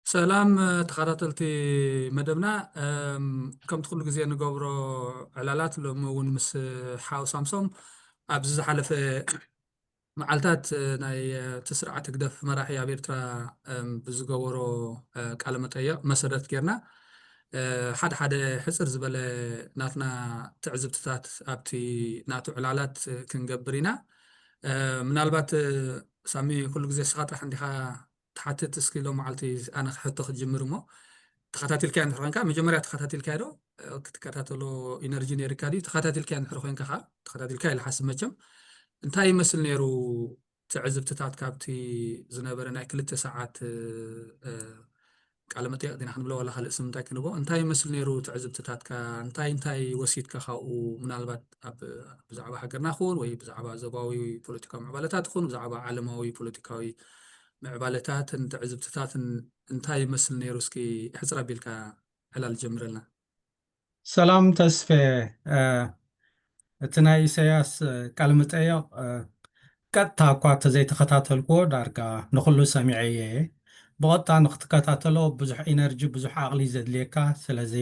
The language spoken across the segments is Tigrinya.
ሰላም ተኸታተልቲ መደብና፣ ከምቲ ኩሉ ግዜ ንገብሮ ዕላላት ሎሚ እውን ምስ ሓው ሳምሶም ኣብዚ ዝሓለፈ መዓልታት ናይ እቲ ስርዓት ህግደፍ መራሒ ኣብ ኤርትራ ብዝገበሮ ቃለ መጠየቕ መሰረት ጌርና ሓደ ሓደ ሕፅር ዝበለ ናትና ትዕዝብትታት ኣብቲ ናቱ ዕላላት ክንገብር ኢና። ምናልባት ሳሚ ኩሉ ግዜ ስኻ ጥራሕ እንዲኻ ትሓትት እስኪ ሎም መዓልቲ ኣነ ሕቶ ክትጅምር እሞ ተኸታቲልካዮ እንድሕር ኮንካ መጀመርያ ተኸታቲልካዮ ዶ ክትከታተሎ ኢነርጂ ነይርካ ድዩ? ተኸታቲልካዮ እንድሕር ኮንካ ከዓ ተኸታቲልካ ኢለ ሓስብ መቸም እንታይ ይመስል ነይሩ ትዕዝብትታት ካብቲ ዝነበረ ናይ ክልተ ሰዓት ቃለ መጠየቅ ዲና ክንብሎ ዋላ ካልእ ስም እንታይ ክንቦ እንታይ ይመስል ነይሩ ትዕዝብትታትካ እንታይ እንታይ ወሲድካ ካብኡ ምናልባት ኣብ ብዛዕባ ሃገርና ክውን ወይ ብዛዕባ ዞባዊ ፖለቲካዊ ምዕባለታት ይኹን ብዛዕባ ዓለማዊ ፖለቲካዊ ምዕባለታትን ትዕዝብትታትን እንታይ ይመስል ነይሩ እስኪ ሕፅር ኣቢልካ ዕላል ጀምረልና። ሰላም ተስፌ፣ እቲ ናይ ኢሳያስ ቃለ መጠየቕ ቀጥታ እኳ ተዘይተኸታተልኩዎ ዳርጋ ንኹሉ ሰሚዐ እየ። ብቐጥታ ንክትከታተሎ ብዙሕ ኢነርጂ ብዙሕ ዓቕሊ ዘድልየካ፣ ስለዚ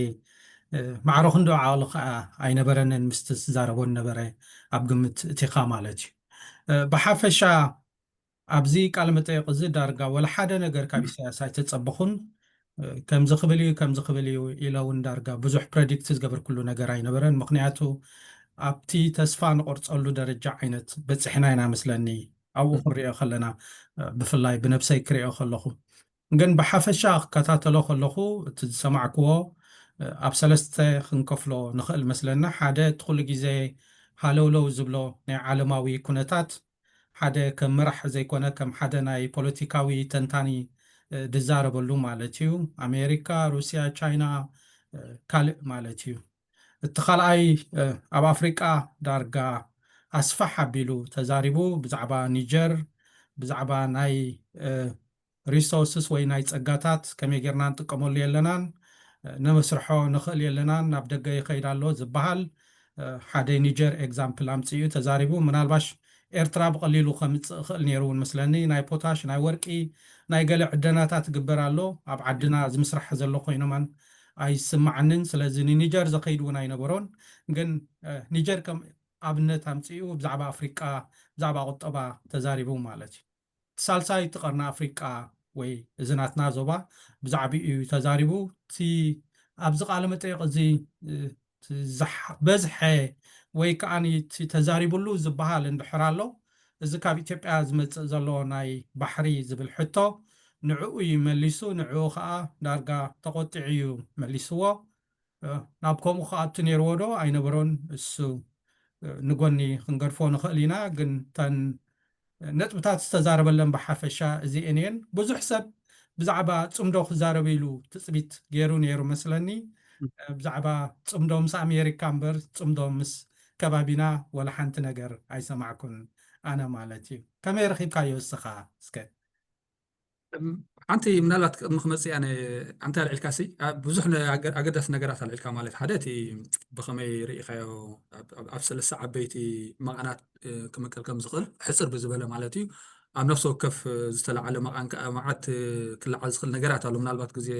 ማዕረ ክንዶ ዓቕሊ ከዓ ኣይነበረንን ምስቲ ዝዛረቦ ነበረ ኣብ ግምት እቲኻ ማለት እዩ። ብሓፈሻ ኣብዚ ቃለ መጠየቕ እዚ ዳርጋ ወላ ሓደ ነገር ካብ ኢሳያስ ኣይተጸበኹን። ከምዚ ክብል እዩ ከምዚ ክብል እዩ ኢለ እውን ዳርጋ ብዙሕ ፕረዲክት ዝገበርኩሉ ነገር ኣይነበረን። ምክንያቱ ኣብቲ ተስፋ ንቆርጸሉ ደረጃ ዓይነት በፂሕና ኢና መስለኒ ኣብኡ ክንሪኦ ከለና፣ ብፍላይ ብነብሰይ ክሪኦ ከለኹ። ግን ብሓፈሻ ክከታተሎ ከለኹ እቲ ዝሰማዕክዎ ኣብ ሰለስተ ክንከፍሎ ንኽእል መስለና። ሓደ እቲ ኩሉ ግዜ ሃለውለው ዝብሎ ናይ ዓለማዊ ኩነታት ሓደ ከም መራሕ ዘይኮነ ከም ሓደ ናይ ፖለቲካዊ ተንታኒ ድዛረበሉ ማለት እዩ። ኣሜሪካ፣ ሩስያ፣ ቻይና ካልእ ማለት እዩ። እቲ ካልኣይ ኣብ ኣፍሪቃ ዳርጋ ኣስፋሕ ኣቢሉ ተዛሪቡ ብዛዕባ ኒጀር፣ ብዛዕባ ናይ ሪሶርስስ ወይ ናይ ጸጋታት ከመይ ጌርና ንጥቀመሉ የለናን፣ ነመስርሖ ንኽእል የለናን፣ ናብ ደገ ይኸይድ ኣሎ ዝበሃል ሓደ ኒጀር ኤግዛምፕል ኣምጽኡ ተዛሪቡ። ምናልባሽ ኤርትራ ብቐሊሉ ከምጽእ ይኽእል ነይሩ እውን ምስለኒ። ናይ ፖታሽ፣ ናይ ወርቂ፣ ናይ ገለ ዕደናታት ግበር ኣሎ ኣብ ዓድና ዝምስራሕ ዘሎ ኮይኖማን ኣይስማዓንን። ስለዚ ንኒጀር ዘኸይድ እውን ኣይነበሮን። ግን ኒጀር ከም ኣብነት ኣምጽኡ ብዛዕባ ኣፍሪቃ ብዛዕባ ቁጠባ ተዛሪቡ ማለት እዩ። ሳልሳይ እቲ ቀርኒ ኣፍሪቃ ወይ እዚ ናትና ዞባ ብዛዕባኡ እዩ ተዛሪቡ። እቲ ኣብዚ ቃለ መጠየቕ እዚ ዝበዝሐ ወይ ከዓ እቲ ተዛሪቡሉ ዝበሃል እንድሕር ኣሎ እዚ ካብ ኢትዮጵያ ዝመፅእ ዘሎ ናይ ባሕሪ ዝብል ሕቶ ንዕኡ እዩ መሊሱ። ንዕኡ ከዓ ዳርጋ ተቆጢዑ እዩ መሊስዎ። ናብ ከምኡ ክኣቱ ነይርዎ ዶ ኣይነበሮን? እሱ ንጎኒ ክንገድፎ ንኽእል ኢና። ግን ተን ነጥብታት ዝተዛረበለን ብሓፈሻ እዚኤን እየን። ብዙሕ ሰብ ብዛዕባ ፅምዶ ክዛረብ ኢሉ ትፅቢት ገይሩ ነይሩ መስለኒ። ብዛዕባ ፅምዶ ምስ ኣሜሪካ እምበር ፅምዶ ምስ ከባቢና ወላ ሓንቲ ነገር ኣይሰማዕኩን ኣነ ማለት እዩ። ከመይ ረኺብካዮ እስኻ እስከ? ሓንቲ ምናልባት ቅድሚ ክመፅእ ኣነ ኣንታይ ኣልዒልካ ሲ ብዙሕ ኣገዳሲ ነገራት ኣልዒልካ ማለት ሓደ እቲ ብኸመይ ርኢኻዮ ኣብ ሰለስተ ዓበይቲ መቓናት ክምቀል ከም ዝኽእል ሕፅር ብዝበለ ማለት እዩ ኣብ ነፍሲ ወከፍ ዝተለዓለ መቓን ከዓ መዓት ክለዓል ዝኽእል ነገራት ኣሎ ምናልባት ግዜ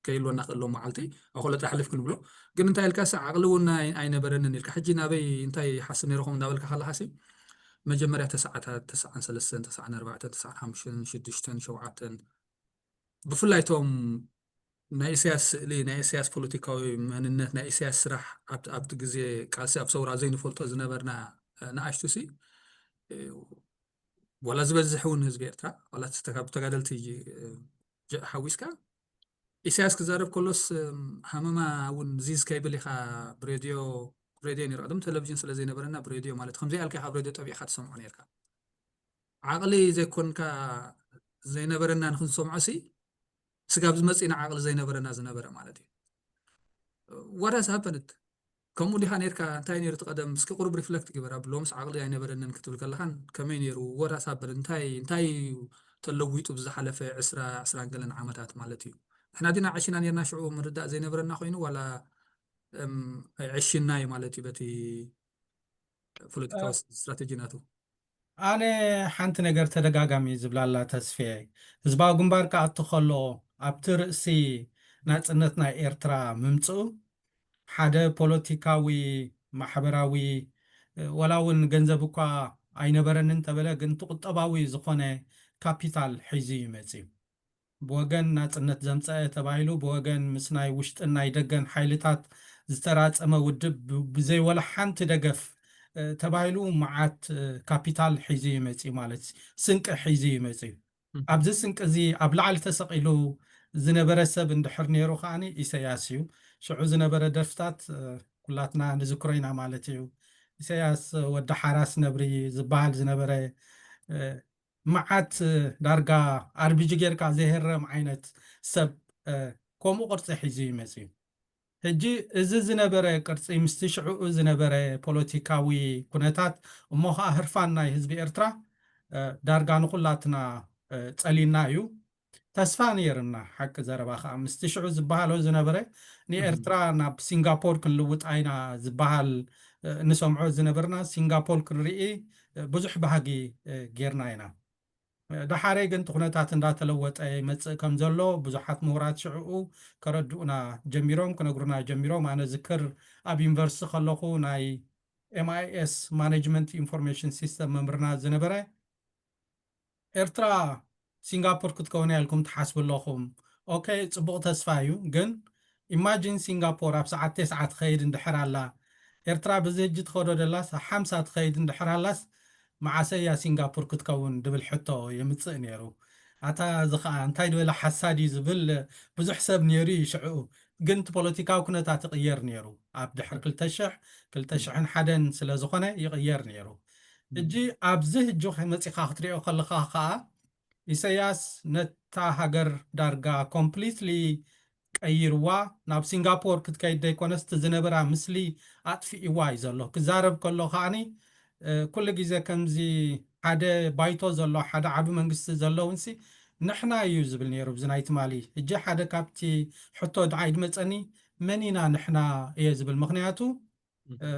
ከይልወና ክእሎ መዓልቲ ኣኮለ ጥራሕ ሕልፍ ክንብሎ ግን እንታይ ኢልካ ሲ ዓቕሊ እውን ኣይነበረንን ኢልካ ሕጂ ናበይ እንታይ ሓስብ ነይረኹም እንዳበልካ ከለካ ሲ መጀመርያ ተስዓታት ተስዓን ሰለስተን ተስዓን ኣርባዕተን ተስዓን ሓሙሽተን ሽዱሽተን ሸውዓተን ብፍላይ እቶም ናይ ኢሳያስ ስእሊ ናይ ኢሳያስ ፖለቲካዊ መንነት ናይ ኢሳያስ ስራሕ ኣብቲ ግዜ ቃልሲ ኣብ ሰውራ ዘይንፈልጦ ዝነበርና ንኣሽቱ ሲ ዋላ ዝበዝሕ እውን ህዝቢ ኤርትራ ዋላ ተጋደልቲ ሓዊስካ ኢሳያስ ክዛረብ ከሎስ ሃመማ እውን ዚዝ ከይብል ኢኻ ብሬድዮ ሬድዮ ነይሩ ቅድም ቴሌቪዥን ስለ ዘይነበረና ብሬድዮ ማለት ከምዚ ያልካ ኢኻ ብሬድዮ ጠቢዕካ ትሰምዖ ነርካ ዓቕሊ ዘይኮንካ ዘይነበረና ንክንሰምዖ ሲ ስጋብ ዝመፅእና ዓቕሊ ዘይነበረና ዝነበረ ማለት እዩ what has happened ከምኡ ዲኻ ነርካ እንታይ ነይሩ ትቀደም እስኪ ቁሩብ ሪፍለክት ግበር ኣብ ሎምስ ዓቕሊ ኣይነበረንን ክትብል ከለኻን ከመይ ነይሩ what has happened እንታይ እንታይ ተለዊጡ ብዝሓለፈ ዕስራ ዕስራን ገለን ዓመታት ማለት እዩ ንሕና ዲና ዓሽና ነርና ሽዑ ምርዳእ ዘይነበረና ኮይኑ ዋላ ኣይዕሽናይ ማለት እዩ በቲ ፖለቲካዊ ስትራቴጂ ናቱ ኣነ ሓንቲ ነገር ተደጋጋሚ ዝብላላ ተስፌ ህዝባዊ ግንባር ክኣቱ ከሎ ኣብቲ ርእሲ ናጽነት ናይ ኤርትራ ምምጽኡ ሓደ ፖለቲካዊ፣ ማሕበራዊ፣ ወላ እውን ገንዘብ እኳ ኣይነበረንን ተበለ፣ ግን እቲ ቁጠባዊ ዝኾነ ካፒታል ሒዙ እዩ መጺኡ። ብወገን ናጽነት ዘምጸአ ተባሂሉ፣ ብወገን ምስ ናይ ውሽጥን ናይ ደገን ሓይልታት ዝተራጸመ ውድብ ብ-፣ ብዘይ ወላ ሓንቲ ደገፍ፣ እ፣ ተባሂሉ መዓት፣ እ፣ ካፒታል ሒዙ እዩ መጺኡ ማለት እዩ። ስንቂ ሒዙ እዩ መጺኡ። እም። ኣብዚ ስንቂ እዚ ኣብ ላዕሊ ተሰቒሉ ዝነበረ ሰብ እንድሕር ነይሩ ከኣኒ ኢሰያስ እዩ። ሽዑ ዝነበረ ደርፍታት፣ እ፣ ኩላትና ንዝክሮ ኢና ማለት እዩ። ኢሰያስ ወዲ ሓራስ ነብሪ ዝበሃል ዝነበረ፣ እ፣ መዓት፣ እ፣ ዳርጋ ኣርቢጂ ጌርካ ዘይህረም ዓይነት ሰብ፣ እ፣ ከምኡ ቅርጺ ሒዙ እዩ መጺኡ። ሕጂ እዚ ዝነበረ ቅርጺ ምስቲ ሽዕኡ ዝነበረ ፖለቲካዊ ኩነታት እሞ ኸኣ ህርፋን ናይ ህዝቢ ኤርትራ፣ እ፣ ዳርጋ ንኹላትና፣ እ፣ ጸሊና እዩ። ተስፋ ነይርና፣ ሓቂ ዘረባ ኸኣ ምስቲ ሽዑ ዝበሃሎ ዝነበረ ንኤርትራ ናብ ሲንጋፖር ክንልውጣ ኢና ዝበሃል፣ እ፣ ንሰምዖ ዝነበርና ሲንጋፖር ክንርኢ፣ እ፣ ብዙሕ ባህጊ፣ እ፣ ጌርና ኢና። እ፣ ደሓረይ ግን እቲ ኩነታት እንዳተለወጠ ይመጽእ ከም ዘሎ ብዙሓት ምሁራት ሽዕኡ ከረድኡና ጀሚሮም፣ ክነግሩና ጀሚሮም። ኣነ ዝክር ኣብ ዩኒቨርሲቲ ከለኹ ናይ ኤም ኣይ ኤስ ማኔጅመንት ኢንፎርሜሽን ሲስተም መምህርና ዝነበረ ኤርትራ ሲንጋፖር ክትከውን እያ ኢልኩም ትሓስቡ ኣለኹም። ኦኬ፣ ጽቡቕ ተስፋ እዩ። ግን ኢማጂን ሲንጋፖር ኣብ ሰዓት ተስዓ ትኸይድ እንድሕር ኣላ፣ ኤርትራ ብዚ ሕጂ ትኸዶ ደላስ ሓምሳ ትኸይድ እንድሕር ኣላስ፣ መዓሰ እያ ሲንጋፖር ክትከውን ድብል ሕቶ የምጽእ ነይሩ። ኣታ እዚ ኸኣ እንታይ ዝበለ ሓሳድ እዩ ዝብል ብዙሕ ሰብ ነይሩ እዩ ሽዕኡ። ግን እቲ ፖለቲካዊ ኩነታት ይቕየር ነይሩ። ኣብ ድሕሪ ክልተ ሽሕ፣ ክልተ ሽሕን ሓደን ስለ ዝኾነ ይቕየር ነይሩ። ሕጂ ኣብዚ ሕጂ መጺኻ ክትሪኦ ከለኻ ኸኣ ኢሰያስ ነታ ሃገር ዳርጋ ኮምፕሊትሊ ቀይርዋ፣ ናብ ሲንጋፖር ክትከይድ ዘይኮነስ እቲ ዝነበራ ምስሊ ኣጥፊእዋ እዩ ዘሎ። ክዛረብ ከሎ ከኣኒ፣ እ፣ ኩሉ ግዜ ከምዚ ሓደ ባይቶ ዘሎ፣ ሓደ ዓቢ መንግስቲ ዘሎ እውንሲ ንሕና እዩ ዝብል ነይሩ። ብዚ ናይ ትማሊ ሕጂ ሓደ ካብቲ ሕቶ ድዓይ ድመጸኒ፣ መን ኢና ንሕና እየ ዝብል። ምኽንያቱ፣ እ፣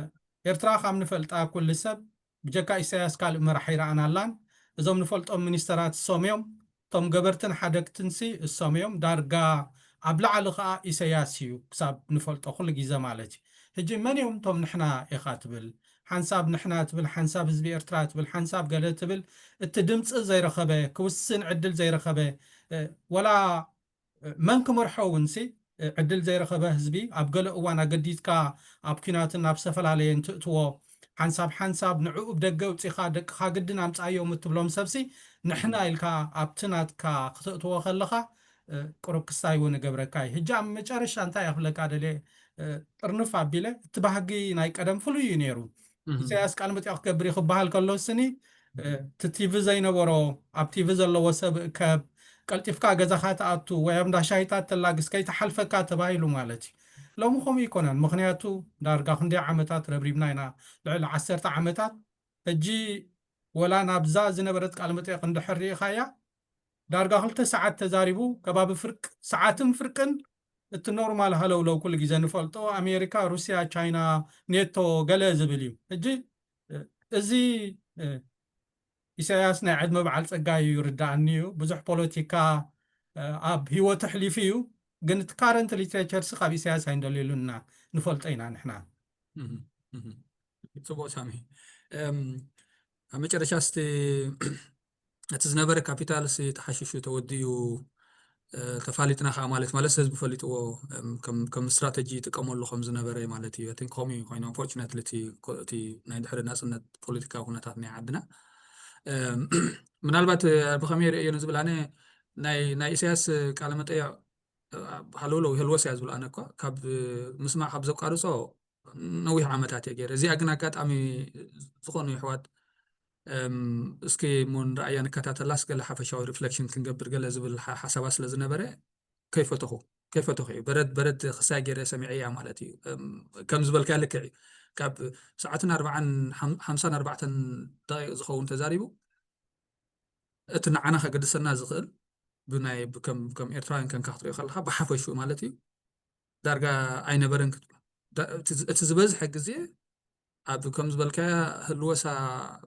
ኤርትራ ካብ ንፈልጣ ኩሉ ሰብ ብጀካ ኢሳያስ ካልእ መራሒ ይረኣናላን። እዞም ንፈልጦም ሚኒስተራት እሶም እዮም። እቶም ገበርትን ሓደግትንሲ እሶም እዮም። ዳርጋ ኣብ ላዕሊ ኸኣ ኢሳያስ እዩ ክሳብ ንፈልጦ ኩሉ ግዜ ማለት እዩ። ሕጂ መን እዮም እቶም ንሕና ኢኻ ትብል? ሓንሳብ ንሕና ትብል፣ ሓንሳብ ህዝቢ ኤርትራ ትብል፣ ሓንሳብ ገለ ትብል። እቲ ድምጺ ዘይረኸበ፣ ክውስን ዕድል ዘይረኸበ፣ እ፣ ወላ መን ክመርሖ እውን ሲ፣ እ፣ ዕድል ዘይረኸበ ህዝቢ ኣብ ገለ እዋን ኣገዲድካ ኣብ ኲናትን ኣብ ዝተፈላለየን ትእትዎ፣ ሓንሳብ ሓንሳብ ንዕኡ ብደገ ኣውጺኻ ደቅኻ ግድን ኣምጻዮም እትብሎም ሰብሲ ንሕና ኢልካ ኣብቲ ናትካ ክተእትዎ ከለኻ፣ እ፣ ቅሩብ ክስታይ እውን እገብረካ እዩ። ሕጂ ኣብ መጨረሻ እንታይ እየ ክብለካ ደልየ፣ እ፣ ጥርንፍ ኣቢለ፣ እቲ ባህጊ ናይ ቀደም ፍሉይ እዩ ነይሩ። እህ። ኢሳያስ ቃለ መጠይቕ ክገብር እዩ ክበሃል ከሎ ስኒ፣ እ፣ እቲ ቲቪ ዘይነበሮ፣ ኣብ ቲቪ ዘለዎ ሰብ እከብ፣ ቀልጢፍካ ገዛኻ ትኣቱ ወይ ኣብ እንዳ ሻሂታት ተላግስ ከይተሓልፈካ ተባሂሉ ማለት እዩ። ሎሚ ከምኡ ኣይኮነን። ምኽንያቱ ዳርጋ ክንደይ ዓመታት ረብሪብና ኢና፣ ልዕሊ ዓሰርተ ዓመታት። ሕጂ ወላ ናብዛ ዝነበረት ቃለ መጠይቕ እንድሕር ርኢኻያ፣ ዳርጋ ክልተ ሰዓት ተዛሪቡ፣ ከባቢ ፍርቅ፣ ሰዓትን ፍርቅን እቲ ኖርማል ሃለውለው ኩሉ ግዜ ንፈልጦ፣ ኣሜሪካ፣ ሩስያ፣ ቻይና፣ ኔቶ፣ ገለ ዝብል እዩ። ሕጂ፣ እ፣ እዚ፣ እ፣ ኢሳያስ ናይ ዕድመ በዓል ጸጋይ እዩ፣ ይርድኣኒ እዩ። ብዙሕ ፖለቲካ፣ እ፣ ኣብ ህይወቱ ኣሕሊፉ እዩ። ግን እቲ ካረንት ሊትሬቸርሲ ካብ ኢሳያስ ኣይንደልየሉን ኢና፣ ንፈልጦ ኢና ንሕና። እህ፣ እህ። ጽቡቕ ሳሚ። እም፣ ኣብ መጨረሻ እስቲ እቲ ዝነበረ ካፒታል ሲ ተሓሺሹ ተወዲኡ፣ እ፣ ተፋሊጥና ከኣ ማለት፣ ማለት ህዝቢ ፈሊጥዎ፣ እም፣ ከም፣ ከም ስትራተጂ ይጥቀመሉ ከም ዝነበረ ማለት እዩ። I think ከምኡ ኮይኑ፣ unfortunately፣ እቲ ኮ-፣ እቲ ናይ ድሕሪ ናጽነት ፖለቲካዊ ኩነታት ናይ ዓድና። እም፣ ምናልባት፣ እ፣ ብኸመይ ርእዮ ንዝብል ኣነ ናይ፣ ናይ ኢሳያስ ቃለ መጠይቕ፣ እ፣ ሃለውለው ይህልወስ እያ ዝብል ኣነ እኳ ካብ ምስማዕ ካብ ዘቋርጾ ነዊሕ ዓመታት እየ ገይረ። እዚኣ ግን ኣጋጣሚ ዝኾኑ የሕዋት፣ እም፣ እስኪ እሞ ንረኣያ ንከታተላስ ገለ ሓፈሻዊ ሪፍሌክሽን ክንገብር ገለ ዝብል ሓ-፣ ሓሳባት ስለ ዝነበረ ከይፈተኹ፣ ከይፈተኹ እየ። በረድ፣ በረድ ክሳይ ገይረ ሰሚዐያ ማለት እዩ። እም፣ ከም ዝበልካያ ልክዕ እዩ። ካብ ሰዓትን ኣርባዓን፣ ሓም-፣ ሓምሳን ኣርባዕተን ደቂቕ ዝኸውን ተዛሪቡ፣ እቲ ንዓና ከገድሰና ዝኽእል ብናይ፣ ብከም፣ ከም ኤርትራውያን ከንካ ክትሪኦ ከለኻ ብሓፈሽኡ ማለት እዩ፣ ዳርጋ ኣይነበረን ክትብሎ። ዳ-፣ እቲ ዝ-፣ እቲ ዝበዝሐ ግዜ ኣብ፣ ከም ዝበልካያ፣ ህልወሳ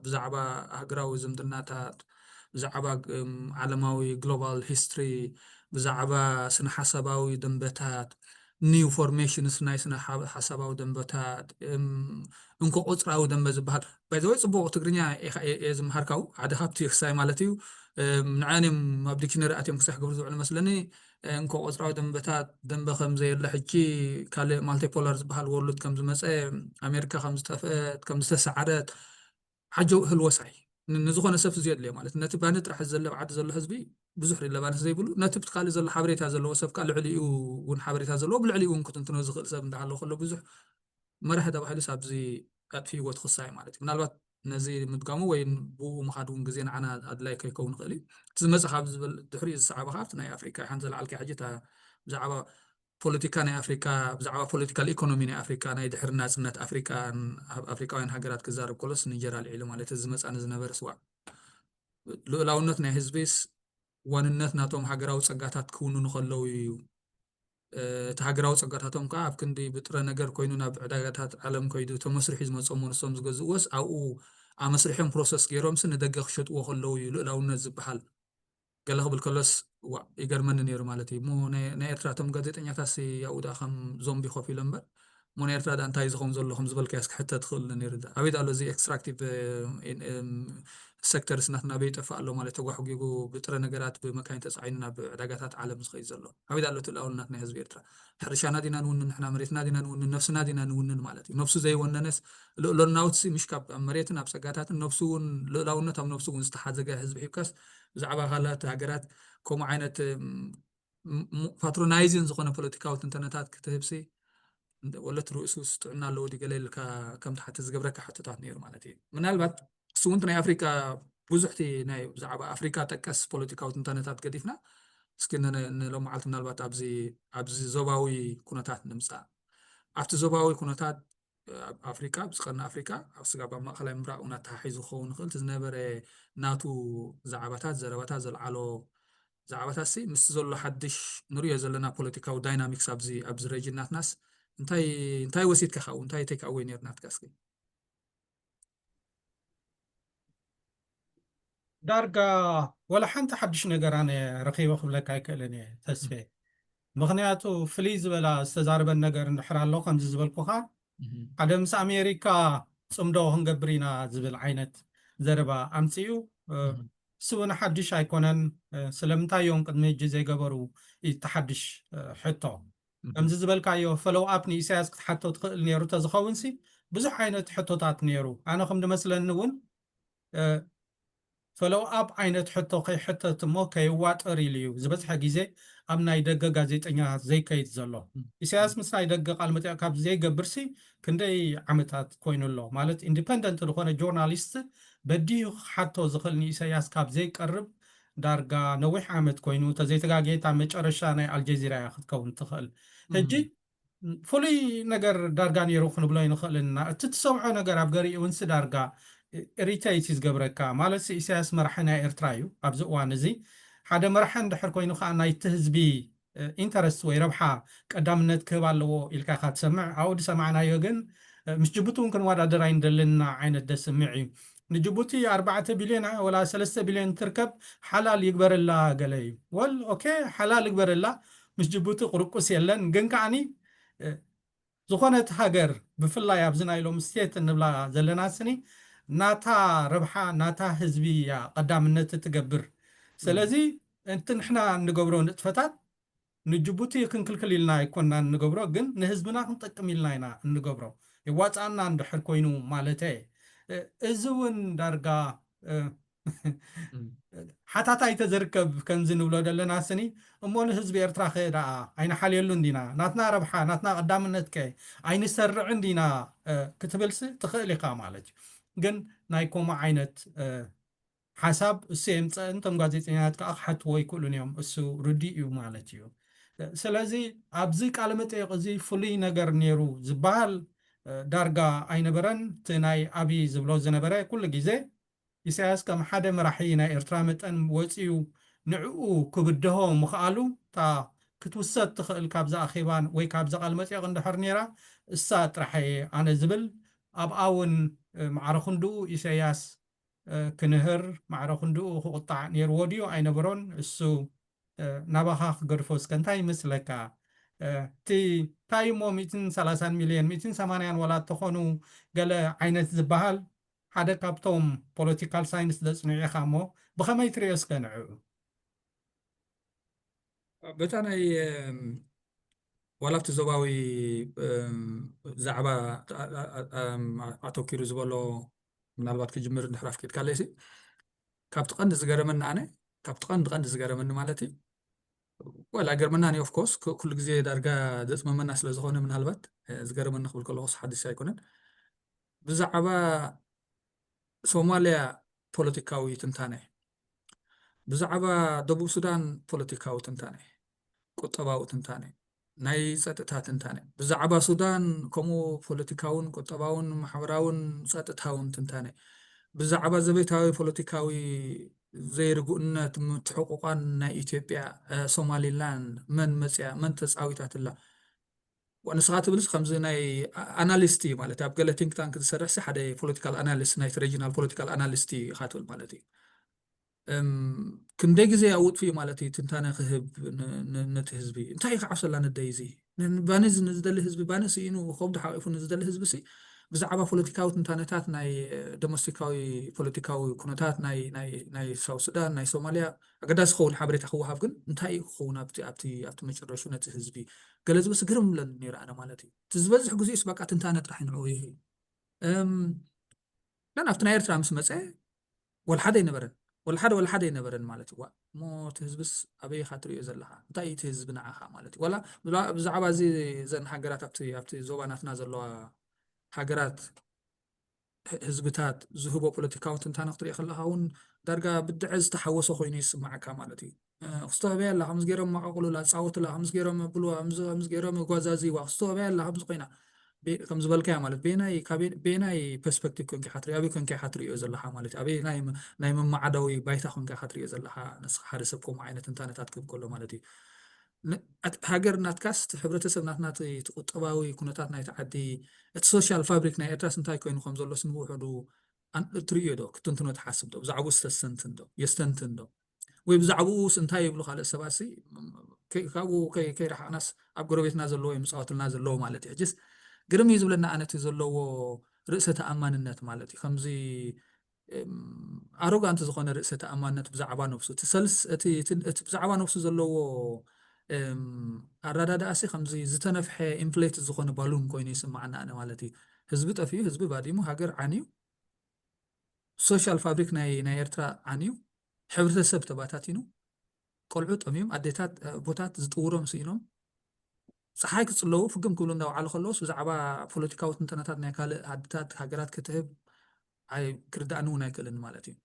ብዛዕባ ሃገራዊ ዝምድናታት፣ ብዛዕባ፣ እም፣ ዓለማዊ ግሎባል ሂስትሪ፣ ብዛዕባ ስነ ሓሳባዊ ደንበታት፣ new formations ናይ ስነ ሓሳባዊ ደንበታት፣ እንኮ ቁፅራዊ ደንበ ዝበሃል። ባይዘወይ ፅቡቕ ትግርኛ እየ ዝምሃርካው ሓደ ካብቲ ክሳይ ማለት እዩ። ንዕን እዮም ኣብ ዲክሽነሪ ኣትዮም ክሳይ ክገብሩ ዝውዕሉ መስለኒ። እንኮ ቁፅራዊ ደንበታት ደንበ ከም ዘየለ ሕጂ ካልእ ማልቲፖላር ዝበሃል ወርሉድ ከም ዝመፀ፣ ኣሜሪካ ከም ዝጠፍአት ከም ዝተሰዓረት ሓጀው ህልወሳይ ንዝኾነ ሰብ እዚ የድልዮ ማለት ነቲ ባኒ ጥራሕ ዘለብ ዓዲ ዘሎ ህዝቢ ብዙሕ ሪለቫንስ ዘይብሉ ነቲ ብቲ ካልእ ዘሎ ሓበሬታ ዘለዎ ሰብ ከዓ ልዕሊኡ እውን ሓበሬታ ዘለዎ ብልዕሊኡ እውን ክትንትኖ ዝኽእል ሰብ እንዳሃለዎ ከሎ ብዙሕ መራሒ ተባሂሉ ሳብዚ ኣጥፊእዎ ትኽሳይ ማለት እዩ። ምናልባት ነዚ ምድጋሙ ወይ ብኡ ምኻድ እውን ግዜ ንዓና ኣድላይ ከይከውን ይኽእል እዩ። እቲ ዝመፅእ ካብ ዝብል ድሕሪኡ ዝሰዓበ ከዓ ኣብቲ ናይ ኣፍሪካ ሓንቲ ዘለዓልካ ሕጂ እታ ብዛዕባ ፖለቲካ ናይ ኣፍሪካ ብዛዕባ ፖለቲካል ኢኮኖሚ ናይ ኣፍሪካ ናይ ድሕሪ ናፅነት ኣፍሪካ ኣብ ኣፍሪካውያን ሃገራት ክዛረብ ከሎስ ኒጀር ኣልዒሉ ማለት እዚ ዝመፃኒ ዝነበረ ስዋዕ ልኡላውነት ናይ ህዝቢስ ዋንነት ናቶም ሃገራዊ ፀጋታት ክውንኑ ከለዉ እዩ። እቲ ሃገራዊ ፀጋታቶም ከዓ ኣብ ክንዲ ብጥረ ነገር ኮይኑ ናብ ዕዳጋታት ዓለም ከይዱ ተመስሪሑ ዝመፀሞ ንሶም ዝገዝእዎስ ኣብኡ ኣመስሪሖም ፕሮሰስ ገይሮምሲ ንደገ ክሸጥዎ ከለዉ እዩ ልኡላውነት ዝበሃል። ገለ ክብል ከሎስ ዋ ይገርመኒ ነይሩ ማለት እዩ። እሞ ናይ ኤርትራ እቶም ጋዜጠኛታት ሲ ያኡ ደኣ ከም ዞምቢ ኮፍ ኢሎም እምበር እሞ ናይ ኤርትራ ደኣ እንታይ ዝኸውን ዘሎ ከም ዝበልካዮ እስኪ ሕተ ትኽእልኒ ነይሩ። ኣበይ ደኣ ኣሎ እዚ ኤክስትራክቲቭ ሴክተርስ ናትና ኣበይ ይጠፍእ ኣሎ ማለት ተጓሕጒጉ ብጥረ ነገራት ብመካይን ተጻዒኑ ናብ ዕዳጋታት ዓለም ዝኸይድ ዘሎ? ኣበይ ደኣ ኣሎ እቲ ልኣውልነት ናይ ህዝቢ ኤርትራ? ሕርሻና ዲና ንውንን ንሕና መሬትና ዲና ንውንን ነብስና ዲና ንውንን ማለት እዩ። ነብሱ ዘይወነነስ ልእሎናውትሲ ምሽ ካብ ኣብ መሬትን ኣብ ጸጋታትን ነብሱ እውን ልእላውነት ኣብ ነብሱ እውን ዝተሓዘገ ህዝቢ ሒብካስ ብዛዕባ ካልኣት ሃገራት ከምኡ ዓይነት ፓትሮናይዝን ዝኾነ ፖለቲካዊ ትንተነታት ክትህብሲ ወለት ርእሱስ ጥዕና ኣለዎ ድዩ ገለ ኢልካ ከም ትሓትት ዝገብረካ ሕቶታት ነይሩ ማለት እዩ። ምናልባት እሱ እውን ናይ ኣፍሪካ ብዙሕቲ ናይ ብዛዕባ ኣፍሪካ ጠቀስ ፖለቲካዊ ትንተነታት ገዲፍና እስኪ ንሎም መዓልቲ ምናልባት ኣብዚ ዞባዊ ኩነታት ንምፃእ ኣብቲ ዞባዊ ኩነታት ኣብ ኣፍሪካ ብዝቀና ኣፍሪካ ኣብ ስጋብ ኣብ ማእከላይ ምብራቅ እውን ኣተሓሒዙ ክኸውን ይኽእል ዝነበረ ናቱ ዛዕባታት ዘረባታት ዘልዓሎ ዛዕባታት ሲ ምስቲ ዘሎ ሓድሽ ንሪኦ ዘለና ፖለቲካዊ ዳይናሚክስ ኣብዚ ኣብዚ ሬጅን ናትናስ እንታይ እንታይ ወሲድካ ካብኡ እንታይ ቴክ ኣወይ ነይሩ ናትካ እስኪ ዳርጋ ወላ ሓንቲ ሓድሽ ነገር ኣነ ረኺበ ክብለካ ኣይክእልን እየ ተስፌ። ምኽንያቱ ፍልይ ዝበላ ዝተዛረበን ነገር እንድሕር ኣሎ ከምዚ ዝበልኩኻ ሓደ ምስ ኣሜሪካ ፅምዶ ክንገብር ኢና ዝብል ዓይነት ዘረባ ኣምፅኡ። እሱ እውን ሓድሽ ኣይኮነን። ስለምንታይ እዮም ቅድሚ ሕጂ ዘይገበሩ? ተሓድሽ ሕቶ ከምዚ ዝበልካዮ ፈሎው ኣፕ ንኢሳያስ ክትሓቶ ትኽእል ነይሩ ተዝኸውን ሲ ብዙሕ ዓይነት ሕቶታት ነይሩ። ኣነ ከም ዝመስለኒ እውን ፈሎው ኣፕ ዓይነት ሕቶ ከይሕተት እሞ ከይዋጠር ኢሉ እዩ ዝበዝሐ ግዜ ኣብ ናይ ደገ ጋዜጠኛታት ዘይከይድ ዘሎ። ኢሳያስ ምስ ናይ ደገ ቃል መጠይቕ ካብ ዘይገብር ሲ ክንደይ ዓመታት ኮይኑ ኣሎ ማለት ኢንዲፐንደንት ዝኾነ ጆርናሊስት በዲሁ ክሓቶ ዝኽእል ንኢሳያስ ካብ ዘይቀርብ ዳርጋ ነዊሕ ዓመት ኮይኑ ተዘይተጋጌታ መጨረሻ ናይ ኣልጀዚራ እያ ክትከውን ትኽእል። ሕጂ ፍሉይ ነገር ዳርጋ ነይሩ ክንብሎ ይንኽእል ኢና። እቲ ትሰምዖ ነገር ኣብ ገሪኡ እውንሲ ዳርጋ ኢሪቴት እዩ ዝገብረካ። ማለት ኢሳያስ መራሒ ናይ ኤርትራ እዩ ኣብዚ እዋን እዚ። ሓደ መራሒ እንድሕር ኮይኑ ከዓ ናይቲ ህዝቢ ኢንተረስት ወይ ረብሓ ቀዳምነት ክህብ ኣለዎ ኢልካ ኢኻ ትሰምዕ። ኣብኡ ዝሰማዕናዮ ግን ምስ ጅቡቲ እውን ክንወዳደር ኣይንደልን ዓይነት ዘስምዕ እዩ። ንጅቡቲ ኣርባዕተ ቢልዮን ወላ ሰለስተ ቢልዮን ትርከብ ሓላል ይግበረላ ገለ እዩ። ወል ኦኬ ሓላል ይግበረላ ምስ ጅቡቲ ቁርቁስ የለን ግን ከዓኒ ዝኾነት ሃገር ብፍላይ ኣብዚ ናይ ሎም ስቴት እንብላ ዘለና ስኒ ናታ ረብሓ ናታ ህዝቢ እያ ቀዳምነት ትገብር። ስለዚ እቲ ንሕና እንገብሮ ንጥፈታት ንጅቡቲ ክንክልክል ኢልና ኣይኮና እንገብሮ ግን ንህዝብና ክንጠቅም ኢልና ኢና እንገብሮ። የዋፃና እንድሕር ኮይኑ ማለት እዚ እውን ዳርጋ ሓታታይ ተዝርከብ ከምዚ ንብሎ ዘለና ስኒ እሞ ንህዝቢ ኤርትራ ከ ደኣ ኣይንሓልየሉ እንዲና ናትና ረብሓ ናትና ቀዳምነት ከ ኣይንሰርዕ እንዲና ክትብልሲ ትኽእል ኢኻ ማለት እዩ። ግን ናይ ከምኡ ዓይነት ሓሳብ እሱ የምፀእን እቶም ጋዜጠኛታት ከዓ ክሓትዎ ይክእሉን እዮም። እሱ ርድእ እዩ ማለት እዩ። ስለዚ ኣብዚ ቃለ መጠየቅ እዚ ፍሉይ ነገር ነይሩ ዝበሃል ዳርጋ ኣይነበረን። እቲ ናይ ኣብይ ዝብሎ ዝነበረ ኩሉ ግዜ ኢሳያስ ከም ሓደ መራሒ ናይ ኤርትራ መጠን ወፂኡ ንዕኡ ክብድሆ ምኽኣሉ እታ ክትውሰድ ትኽእል ካብዛ ኣኼባን ወይ ካብዛ ቃለ መጠየቅ እንድሕር ነይራ እሳ ጥራሕ እየ ኣነ ዝብል ኣብኣ እውን ማዕረ ክንድኡ ኢሳያስ ክንህር ማዕረ ክንድኡ ክቁጣዕ ነይርዎ ድዩ ኣይነበሮን? እሱ ናባኻ ክገድፎ እስከ እንታይ ይመስለካ? እቲ እንታይ እሞ ሚእትን ሰላሳን ሚልዮን፣ ሚእትን ሰማንያን ዋላ እተኾኑ ገለ ዓይነት ዝበሃል ሓደ ካብቶም ፖለቲካል ሳይንስ ዘጽንዑ ኢኻ እሞ ብኸመይ ትሪኦ እስከ ንዕኡ? በታ ናይ ዋላ ኣብቲ ዞባዊ ዛዕባ ኣተኪሩ ዝበሎ ምናልባት ክጅምር እንድሕር ኣፍቂድካለይሲ ካብቲ ቀንዲ ዝገረመኒ ኣነ ካብቲ ቀንዲ ቀንዲ ዝገረመኒ ማለት እዩ ወላ ገርመና ኒ ኦፍኮርስ ኩሉ ግዜ ዳርጋ ዘፅመመና ስለ ዝኾነ ምናልባት ዝገረመኒ ክብል ከለኹስ ሓድሽ ኣይኮነን ብዛዕባ ሶማልያ ፖለቲካዊ ትንታነ ብዛዕባ ደቡብ ሱዳን ፖለቲካዊ ትንታነ ቁጠባዊ ትንታነ ናይ ጸጥታ ትንታነ ብዛዕባ ሱዳን ከምኡ ፖለቲካውን ቁጠባውን ማሕበራውን ጸጥታውን ትንታነ ብዛዕባ ዘቤታዊ ፖለቲካዊ ዘይርጉእነት ምትሕቁቋን ናይ ኢትዮጵያ ሶማሊላንድ መን መፅያ መን ተፃዊታትላ ንስኻ ትብልስ ከምዚ ናይ ኣናሊስት እዩ ማለት ኣብ ገለ ቲንክ ታንክ ዝሰርሕ ሲ ሓደ ፖለቲካል ኣናሊስት ናይ ሬጂናል ፖለቲካል ኣናሊስት እዩ ኢኻ ትብል ማለት እዩ ክንደይ ግዜ ኣውጥፍ እዩ ማለት እዩ ትንታነ ክህብ ነቲ ህዝቢ እንታይ እዩ ክዓብሰላ ንደይ እዚ ባንዝ ንዝደሊ ህዝቢ ባንስ ኢኑ ከብዱ ሓቂፉ ንዝደሊ ህዝቢ ሲ ብዛዕባ ፖለቲካዊ ትንታነታት ናይ ዶሜስቲካዊ ፖለቲካዊ ኩነታት ናይ ሳውት ሱዳን ናይ ሶማሊያ ኣገዳሲ ክኸውን ሓበሬታ ክወሃብ ግን እንታይ እዩ ክኸውን ኣብቲ ኣብቲ ኣብቲ መጨረሹ ነቲ ህዝቢ ገለ ዝበስ ግርም ብለኒ ነይረ ኣነ ማለት እዩ እቲ ዝበዝሕ ግዜስ በቃ ትንታነ ጥራሕ ንዕኡ ይህ ግን ኣብቲ ናይ ኤርትራ ምስ መፀ ወልሓደ ኣይነበረን ወልሓደ ወልሓደ ኣይነበረን ማለት እዩ እሞ እቲ ህዝብስ ኣበይ ኢኻ ትሪኦ ዘለኻ እንታይ እዩ እቲ ህዝቢ ንዓኻ ማለት እዩ ወላ ብዛዕባ እዚ ዘን ሃገራት ኣብቲ ኣብቲ ዞባ ናትና ዘለዋ ሃገራት ህዝብታት ዝህቦ ፖለቲካዊ ትንታነ ክትሪኦ ከለካ እውን ዳርጋ ብድዐ ዝተሓወሰ ኮይኑ ይስማዓካ ማለት እዩ ክስተበያ ኣላ ከምዚ ገይሮም ማቀቅሉላ ፃወትላ ከምዚ ገይሮም ብልዋ ከምዚ ገይሮም ጓዛዚዋ ክስተበያ ኣላ ከምዚ ኮይና ከም ዝበልካያ ማለት ቤናይ ቤናይ ፐርስፔክቲቭ ኮንኪ ሓትሪ ኣበይ ኮንኪ ሓትሪዮ ዘለካ ማለት እዩ ኣበይ ናይ መማዓዳዊ ባይታ ኮንካ ሓትሪዮ ዘለካ ንስካ ሓደ ሰብ ከምኡ ዓይነት ትንታነታት ክህብ ከሎ ማለት እዩ ሃገር ናትካስ እቲ ሕብረተሰብ ናትና እቲ ቁጠባዊ ኩነታት ናይቲ ዓዲ እቲ ሶሻል ፋብሪክ ናይ ኤርትራስ እንታይ ኮይኑ ከም ዘሎስ ንውሕዱ ትርእዮ ዶ ክትንትኖ ትሓስብ ዶ ብዛዕባኡ ዝተስተንትን ዶ የስተንትን ዶ ወይ ብዛዕባኡስ እንታይ ይብሉ ካልእ ሰባት ሲ ካብኡ ከይረሓቅናስ ኣብ ጎረቤትና ዘለዎ የምፃወትልና ዘለዎ ማለት እዩ ሕጅስ ግርም እዩ ዝብለና ኣነቲ ዘለዎ ርእሰ ተኣማንነት ማለት እዩ ከምዚ ኣሮጋንት ዝኾነ ርእሰ ተኣማንነት ብዛዕባ ነብሱ እቲ ሰልስ እቲ ብዛዕባ ነብሱ ዘለዎ ኣረዳድኣሲ ከምዚ ዝተነፍሐ ኢንፍሌት ዝኾነ ባሉን ኮይኑ ይስማዓና ኣነ ማለት እዩ ህዝቢ ጠፊኡ ህዝቢ ባዲሙ ሃገር ዓንዩ ሶሻል ፋብሪክ ናይ ናይ ኤርትራ ዓንዩ ሕብረተሰብ ተባታቲኑ ቆልዑ ጠምዮም ኣዴታት ኣቦታት ዝጥውሮም ስኢኖም ፀሓይ ክፅለዉ ፍግም ክብሉ እንዳውዓሉ ከለውስ ብዛዕባ ፖለቲካዊ ትንተናታት ናይ ካልእ ዓድታት ሃገራት ክትህብ ክርዳእኒ እውን ኣይክእልን ማለት እዩ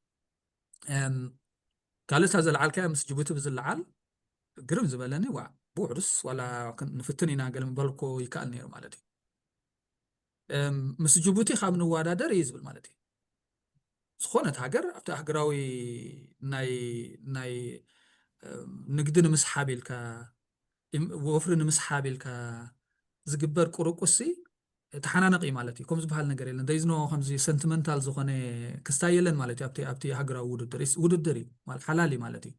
ካልእ እታ ዘለዓልካያ ምስ ጅቡቲ ብዝለዓል ግርም ዝበለኒ ዋ ብውሕዱስ ዋላ ንፍትን ኢና ገለ ምባል እኮ ይከኣል ነይሩ ማለት እዩ ምስ ጅቡቲ ካብ ንወዳደር እዩ ዝብል ማለት እዩ ዝኾነት ሃገር ኣብቲ ሃገራዊ ናይ ናይ ንግዲ ንምስሓብ ኢልካ ወፍሪ ንምስሓብ ኢልካ ዝግበር ቁርቁሲ ተሓናነቕ እዩ ማለት እዩ ከም ዝበሃል ነገር የለን ደይዝኖ ከምዚ ሰንቲመንታል ዝኾነ ክስታይ የለን ማለት እዩ ኣብቲ ኣብቲ ሃገራዊ ውድድር ውድድር እዩ ሓላል እዩ ማለት እዩ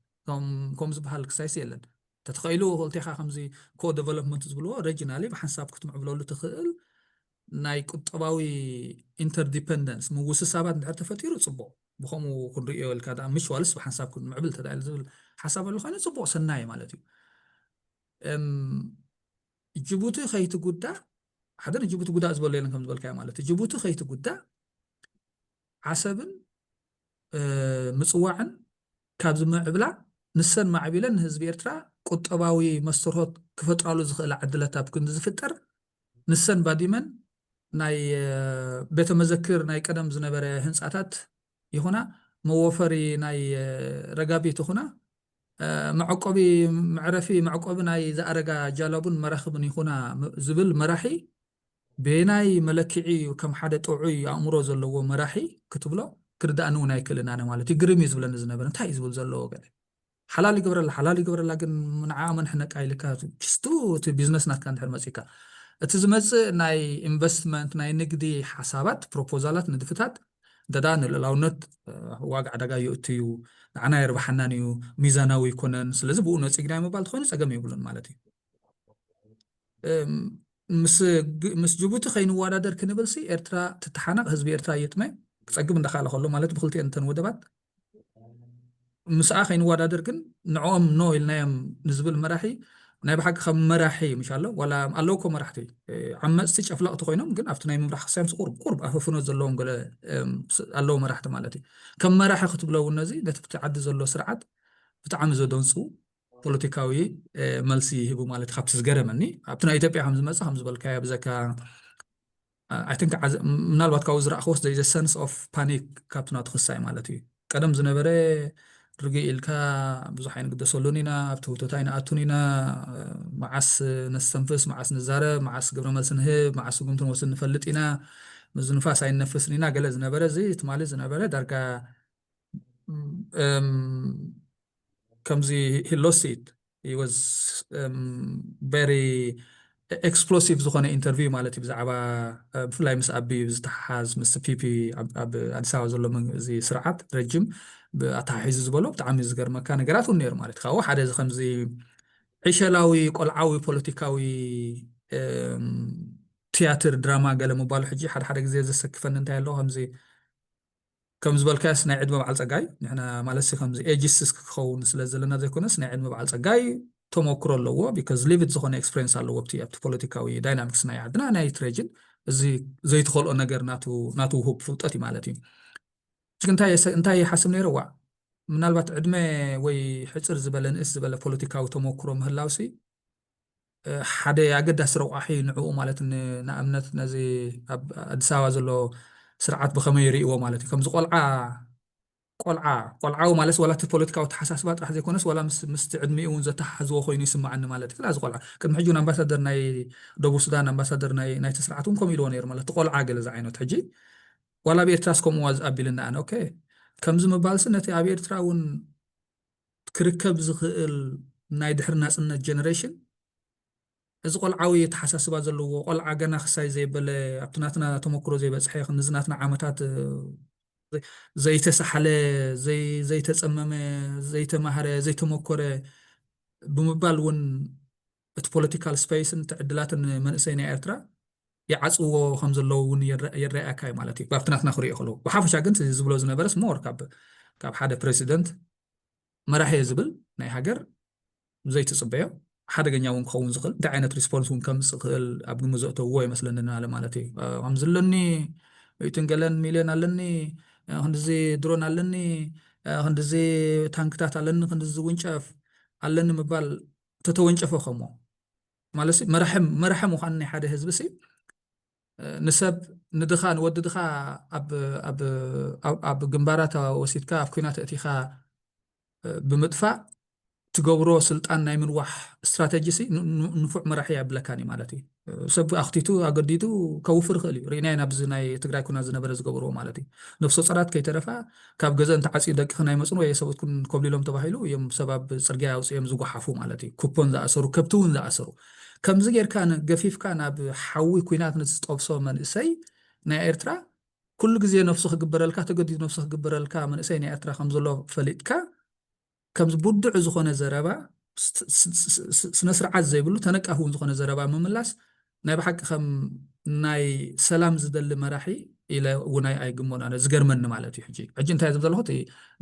ከም ዝበሃል ክስታይስ የለን ተተኸኢሉ ክልቴኻ ከምዚ ኮ ዴቨሎፕመንት ዝብልዎ ሬጂናሊ ብሓንሳብ ክትምዕብለሉ ትኽእል ናይ ቁጠባዊ ኢንተርዲፐንደንስ ምውስሳባት እንድሕር ተፈጢሩ ፅቡቕ ብከምኡ ክንርእዮ ኢልካ ዳ ምሽ ዋልስ ብሓንሳብ ክንምዕብል ተዳኢሉ ዝብል ሓሳብ ኣሎ ኮይኑ ፅቡቕ ሰናይ ማለት እዩ ጅቡቲ ከይትጉዳእ ሓደ ንጅቡቲ ጉዳእ ዝበሎ የለን ከም ዝበልካዮ ማለት እዩ ጅቡቲ ከይትጉዳእ ዓሰብን ምፅዋዕን ካብ ዝምዕብላ ንሰን ማዕቢለን ንህዝቢ ኤርትራ ቁጠባዊ መስተርሆት ክፈጥራሉ ዝኽእላ ዕድለታት ክንዲ ዝፍጠር ንሰን ባዲመን ናይ ቤተ መዘክር ናይ ቀደም ዝነበረ ህንፃታት ይኹና መወፈሪ ናይ ረጋቢት ይኹና መዕቆቢ መዕረፊ መዕቆቢ ናይ ዝኣረጋ ጃላቡን መራኽብን ይኹና ዝብል መራሒ ቤናይ መለክዒ እዩ ከም ሓደ ጥዑይ ኣእምሮ ዘለዎ መራሒ ክትብሎ ክርዳእኒ እውን ኣይክእልን ኣነ ማለት እዩ ግርም እዩ ዝብለኒ ዝነበረ እንታይ እዩ ዝብል ዘለዎ ገለ ሓላል ይግበረላ ሓላል ይግበረላ ግን ንዓ መን ሕነቃ ኢልካ ችስቱ እቲ ቢዝነስ ናትካ እንድሕር መፂካ እቲ ዝመፅእ ናይ ኢንቨስትመንት ናይ ንግዲ ሓሳባት ፕሮፖዛላት ንድፍታት እንተዳ ንልእላውነት ዋጋ ዕዳጋ ይእትዩ፣ ንዓና የርባሓናን እዩ፣ ሚዛናዊ ይኮነን። ስለዚ ብኡ ነፂግናዮ ምባል ተኮይኑ ፀገም የብሉን ማለት እዩ። ምስ ጅቡቲ ከይንወዳደር ክንብል ሲ ኤርትራ ትተሓነቕ፣ ህዝቢ ኤርትራ ይጥመ፣ ክፀግብ እንዳካለ ከሎ ማለት ብክልቲኤን እንተን ወደባት ምስኣ ከይንወዳደር ግን ንዕኦም ኖ ኢልናዮም ንዝብል መራሒ ናይ ብሓቂ ከም መራሒ ምሽ ኣሎ ዋላ ኣለውኮ መራሕቲ ዓመፅቲ ጨፍለቕቲ ኮይኖም ግን ኣብቲ ናይ ምምራሕ ክሳዮም ቁርብ ቁርብ ኣፈፍኖት ዘለዎም ገለ ኣለዉ መራሕቲ ማለት እዩ። ከም መራሒ ክትብለውን ነዚ ነቲ ብቲ ዓዲ ዘሎ ስርዓት ብጣዕሚ ዘደንፁ ፖለቲካዊ መልሲ ይህቡ ማለት ካብቲ ዝገረመኒ ኣብቲ ናይ ኢትዮጵያ ከም ዝመፅእ ከም ዝበልካዮ ብዘካ I think ምናልባት ካብኡ ዝረእክዎስ ዘይ sense of panic ካብቲ ናቱ ክሳይ ማለት እዩ። ቀደም ዝነበረ ርግእ ኢልካ ብዙሕ ኣይንግደሰሉን ኢና፣ ኣብቲ ህውተት ኣይንኣቱን ኢና፣ መዓስ ነስተንፍስ፣ መዓስ ንዛረብ፣ መዓስ ግብረ መልሲ ንህብ፣ መዓስ ስጉምቲ ንወስድ ንፈልጥ ኢና፣ ምዝንፋስ ኣይንነፍስን ኢና ገለ ዝነበረ እዚ ትማሊ ዝነበረ ዳርጋ ከምዚ he lost it was very explosive ዝኾነ interview ማለት እዩ ብዛዕባ ብፍላይ ምስ ኣቢ ዝተሓሓዝ ምስ ፒፒ ኣብ ኣዲስ ኣበባ ዘሎ እዚ ስርዓት ረጅም ኣተሓሒዙ ዝበሎ ብጣዕሚ ዝገርመካ ነገራት እውን ነይሩ ማለት ካብኡ ሓደ እዚ ከምዚ ዕሸላዊ ቆልዓዊ ፖለቲካዊ ትያትር ድራማ ገለ ምባሉ ሕጂ ሓደ ሓደ ግዜ ዘሰክፈኒ እንታይ ኣለዎ ከምዚ ከም ዝበልካስ ናይ ዕድመ በዓል ፀጋይ ንሕና ማለት ከምዚ ageist ክኸውን ስለ ዘለና ዘይኮነስ ናይ ዕድመ በዓል ፀጋይ ተመክሮ ኣለዎ because lived ዝኾነ experience ኣለዎ ኣብቲ ኣብቲ ፖለቲካዊ dynamics ናይ ዓድና ናይ ትሬጅን እዚ ዘይትኸልኦ ነገር ናቱ ውሁብ ፍልጠት እዩ ማለት እዩ። እንታይ እንታይ ይሓስብ ነይረ ዋዕ ምናልባት ዕድመ ወይ ሕፅር ዝበለ ንእስ ዝበለ ፖለቲካዊ ተመክሮ ምህላውሲ ሓደ ኣገዳሲ ረቋሒ ንዕኡ ማለት ንኣብነት ነዚ ኣብ ኣዲስ ኣበባ ዘሎ ስርዓት ብኸመይ ይርእዎ ማለት እዩ ከምዚ ቆልዓ ቆልዓ ቆልዓዊ ማለት ዋላ እቲ ፖለቲካዊ ተሓሳስባ ጥራሕ ዘይኮነስ ዋላ ምስቲ ዕድሚኡ እውን ዘተሓሕዝዎ ኮይኑ ይስማዓኒ ማለት እዩ ስለዚ ቆልዓ ቅድሚ ሕጂ እውን ኣምባሳደር ናይ ደቡብ ሱዳን ኣምባሳደር ናይቲ ስርዓት እውን ከምኡ ኢልዎ ነይሩ ማለት ቆልዓ ገለ ዝዓይነት ሕጂ ዋላ ኣብ ኤርትራስ ከምኡ ዝኣቢልና ኣነ ኦኬ ከምዚ ምባልሲ ነቲ ኣብ ኤርትራ እውን ክርከብ ዝኽእል ናይ ድሕሪ ናፅነት generation እዚ ቆልዓዊ ኣተሓሳስባ ዘለዎ ቆልዓ ገና ክሳይ ዘይበለ ኣብቲ ናትና ተመክሮ ዘይበፅሐ ክንዚ ናትና ዓመታት ዘይተሳሓለ ዘይተፀመመ ዘይተማሃረ ዘይተመኮረ ብምባል እውን እቲ political space ን እቲ ዕድላትን መንእሰይ ናይ ኤርትራ ይዓፅዎ ከም ዘለዉ እውን ይረኣየካ እዩ ማለት እዩ ኣብቲ ናትና ክሪኦ ከለዉ ብሓፈሻ ግን ዝብሎ ዝነበረስ more ካብ ሓደ president መራሒ ዝብል ናይ ሃገር ዘይትፅበዮ ሓደገኛ እውን ክኸውን ዝኽእል እንታይ ዓይነት response እውን ከምፅእ ክእል ኣብ ግምት ዘእተውዎ ይመስለኒ ናለ ማለት እዩ ከምዚ ኣለኒ እትን ገለን ሚልዮን ኣለኒ ክንድዚ ድሮን ኣለኒ ክንድዚ ታንክታት ኣለኒ ክንድዚ ውንጨፍ ኣለኒ ምባል ተተወንጨፈ ከሞ ማለት መራሒ ምዃን ናይ ሓደ ህዝቢ ሲ ንሰብ ንድኻ ንወዲ ድኻ ኣብ ግንባራት ወሲድካ ኣብ ኩናት እቲኻ ብምጥፋእ ትገብሮ ስልጣን ናይ ምንዋሕ strategy ሲ ንፉዕ መራሒ ኣብለካን እዩ ማለት እዩ ሰብ ኣክቲቱ ኣገዲዱ ከውፍር ይኽእል እዩ ርኢናዮ ናብዚ ናይ ትግራይ ኩናት ዝነበረ ዝገብርዎ ማለት እዩ ነፍሰ ጾራት ከይተረፋ ካብ ገዘ እንተዓፅዩ ደቅኽን ኣይመፁን ወይ ሰብትኩን ኮብሊሎም ተባሂሉ እዮም ሰብ ኣብ ፅርግያ ኣውፅኦም ዝጓሓፉ ማለት እዩ ኩፖን ዝኣሰሩ ከብቲ እውን ዝኣሰሩ ከምዚ ጌርካ ገፊፍካ ናብ ሓዊ ኩናት ንዝጠብሶ መንእሰይ ናይ ኤርትራ ኩሉ ግዜ ነብሱ ክግበረልካ ተገዲዱ ነብሱ ክግበረልካ መንእሰይ ናይ ኤርትራ ከም ዘሎ ፈሊጥካ ከምዚ ብድዕ ዝኾነ ዘረባ ስነ ስርዓት ዘይብሉ ተነቃፊ እውን ዝኾነ ዘረባ ምምላስ ናይ ብሓቂ ከም ናይ ሰላም ዝደሊ መራሒ ኢለ እውን ኣይግሞን ኣነ ዝገርመኒ ማለት እዩ ሕጂ ሕጂ እንታይ ዝም ዘለኹ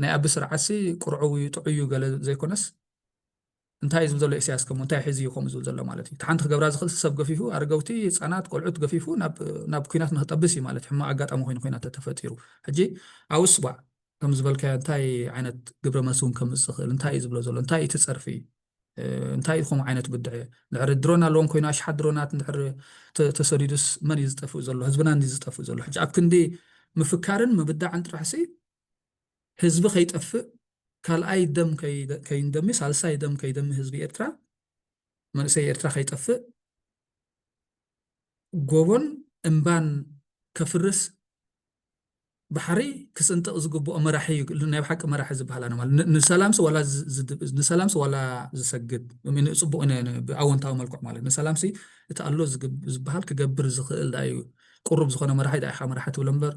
ናይ ኣቢ ስርዓትሲ ቁርዕው እዩ ጥዑይ እዩ ገለ ዘይኮነስ እንታይ እዩ ዝብል ዘሎ ኢሳያስ ከምኡ እንታይ ሒዙ እዩ ከምኡ ዝብል ዘሎ ማለት እዩ እቲ ሓንቲ ክገብራ ዝኽእል ሰብ ገፊፉ ኣረገውቲ ህፃናት ቆልዑት ገፊፉ ናብ ኩናት ንክጠብስ እዩ ማለት ሕማቕ ኣጋጣሚ ኮይኑ ኮይና ተተፈጢሩ ሕጂ ኣውስባዕ ከም ዝበልካዮ እንታይ ዓይነት ግብረ መልሲ እውን ከምፅእ ይኽእል እንታይ እዩ ዝብሎ ዘሎ እንታይ እቲ ፀርፊ እንታይ እዩ ከምኡ ዓይነት ብድዐ እንድሕር ድሮን ኣለዎም ኮይኑ ኣሽሓት ድሮናት እንድሕር ተሰዲዱስ መን እዩ ዝጠፍእ ዘሎ ህዝብና እንዲ ዝጠፍእ ዘሎ ሕጂ ኣብ ክንዲ ምፍካርን ምብዳዕን ጥራሕሲ ህዝቢ ከይጠፍእ ካልኣይ ደም ከይንደሚ ሳልሳይ ደም ከይደሚ ህዝቢ ኤርትራ መንእሰይ ኤርትራ ከይጠፍእ ጎቦን እምባን ከፍርስ ባሕሪ ክፅንጥቕ ዝግብኦ መራሒ እዩ ናይ ብሓቂ መራሒ ዝበሃል ኣነ ማለት ንሰላምሲ ዋላ ንሰላምሲ ዋላ ዝሰግድ ንፅቡቅ ብኣወንታዊ መልክዑ ማለት ንሰላምሲ እቲ ኣሎ ዝበሃል ክገብር ዝኽእል ዳ እዩ ቁሩብ ዝኾነ መራሒ ዳ ኢኻ መራሒ ትብሎ እምበር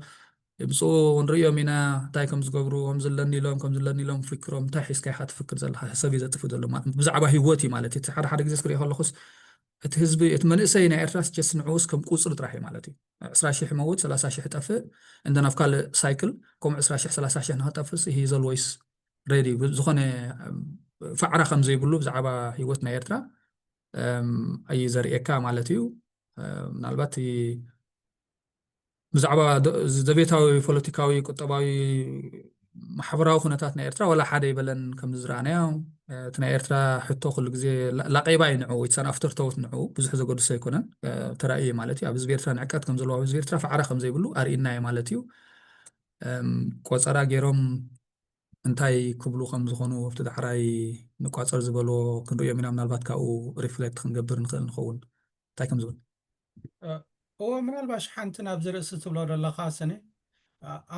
ብፅኡ ንሪኦም ኢና፣ እንታይ ከም ዝገብሩ፣ ከም ዝለኒ ኢሎም ከም ዝለኒ ኢሎም ፍክሮም እንታይ ሒዝካ ኢኻ ትፍክር ዘለካ? ሰብ እዩ ዘጥፍእ ዘሎ ማለት ብዛዕባ ህይወት እዩ ማለት እዩ። ሓደ ሓደ ግዜ ክሪኦ ከለኹስ እቲ ህዝቢ እቲ መንእሰይ ናይ ኤርትራስ ጀስ ንዕኡስ ከም ቁፅሪ ጥራሕ እዩ ማለት እዩ። ዕስራ ሺሕ መውት ሰላሳ ሺሕ ጠፍእ እንደን ኣብ ካልእ ሳይክል ከምኡ ዕስራ ሺሕ ሰላሳ ሺሕ ንኸጠፍእስ he is always ready ዝኾነ ፋዕራ ከም ዘይብሉ ብዛዕባ ህይወት ናይ ኤርትራ እዩ ዘርእየካ ማለት እዩ። ምናልባት ብዛዕባ ዘቤታዊ ፖለቲካዊ፣ ቁጠባዊ፣ ማሕበራዊ ኩነታት ናይ ኤርትራ ዋላ ሓደ ይበለን ከም ዝረኣናዮ። እቲ ናይ ኤርትራ ሕቶ ኩሉ ግዜ ላቀይባ እዩ ንዑ it's an afterthought ንዑ ብዙሕ ዘገድሶ ኣይኮነን። ተራእየ ማለት እዩ። ኣብ ህዝቢ ኤርትራ ንዕቀት ከም ዘለዎ ኣብ ህዝቢ ኤርትራ ፋዕራ ከም ዘይብሉ ኣርእናዮ ማለት እዩ። ቆፀራ ገይሮም እንታይ ክብሉ ከም ዝኾኑ ኣብቲ ዳሕራይ ንቋፀር ዝበሎ ክንርእዮም ኢና። ምናልባት ካብኡ ሪፍሌክት ክንገብር ንኽእል ንኸውን እንታይ ከም ዝብል እዎ ምናልባሽ ሓንቲ ናብዚ ርእሲ ትብሎ ዘለኻ ስነ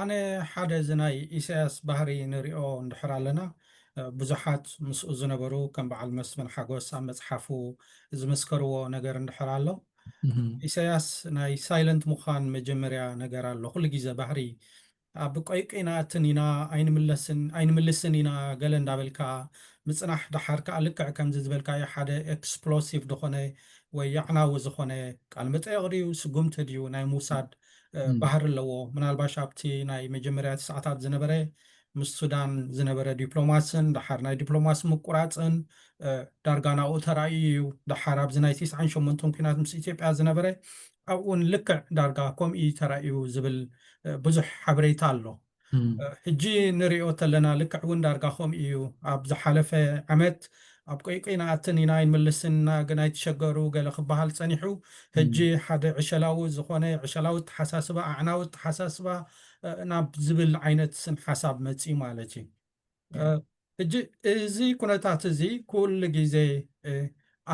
ኣነ ሓደ እዚ ናይ ኢሳያስ ባህሪ ንሪኦ እንድሕር ኣለና ብዙሓት ምስኡ ዝነበሩ ከም በዓል መስፍን ሓጎስ ኣብ መፅሓፉ ዝመስከርዎ ነገር እንድሕር ኣሎ ኢሳያስ ናይ ሳይለንት ምዃን መጀመርያ ነገር ኣሎ ኩሉ ግዜ ባህሪ ኣብ ቆይቂ ናእትን ኢና ኣይንምለስን ኣይንምልስን ኢና ገለ እንዳበልካ ምፅናሕ ደሓር ከዓ ልክዕ ከምዚ ዝበልካዮ ሓደ ኤክስፕሎሲቭ ዝኾነ ወይ የዕናዊ ዝኾነ ቃል መጠየቕ ድዩ ስጉምቲ ድዩ ናይ ምውሳድ ባህሪ ኣለዎ ምናልባሽ ኣብቲ ናይ መጀመርያ ሰዓታት ዝነበረ ምስ ሱዳን ዝነበረ ዲፕሎማስን ደሓር ናይ ዲፕሎማሲ ምቁራፅን ዳርጋ ናብኡ ተራእዩ እዩ ደሓር ኣብዚ ናይ ትስዓን ሸሞንተን ኩናት ምስ ኢትዮጵያ ዝነበረ ኣብኡን ልክዕ ዳርጋ ከምኡ እዩ ተራእዩ ዝብል ብዙሕ ሓበሬታ ኣሎ ሕጂ ንሪኦ ተለና ልክዕ እውን ዳርጋ ከምኡ እዩ ኣብ ዝሓለፈ ዓመት ኣብ ቆይቆይ ንኣትን ኢና ኣይንምልስን ግን ኣይትሸገሩ ገለ ክበሃል ፀኒሑ ሕጂ ሓደ ዕሸላዊ ዝኾነ ዕሸላዊ ተሓሳስባ ኣዕናዊ ተሓሳስባ ናብ ዝብል ዓይነት ስም ሓሳብ መፂ ማለት እዩ ሕጂ እዚ ኩነታት እዚ ኩሉ ግዜ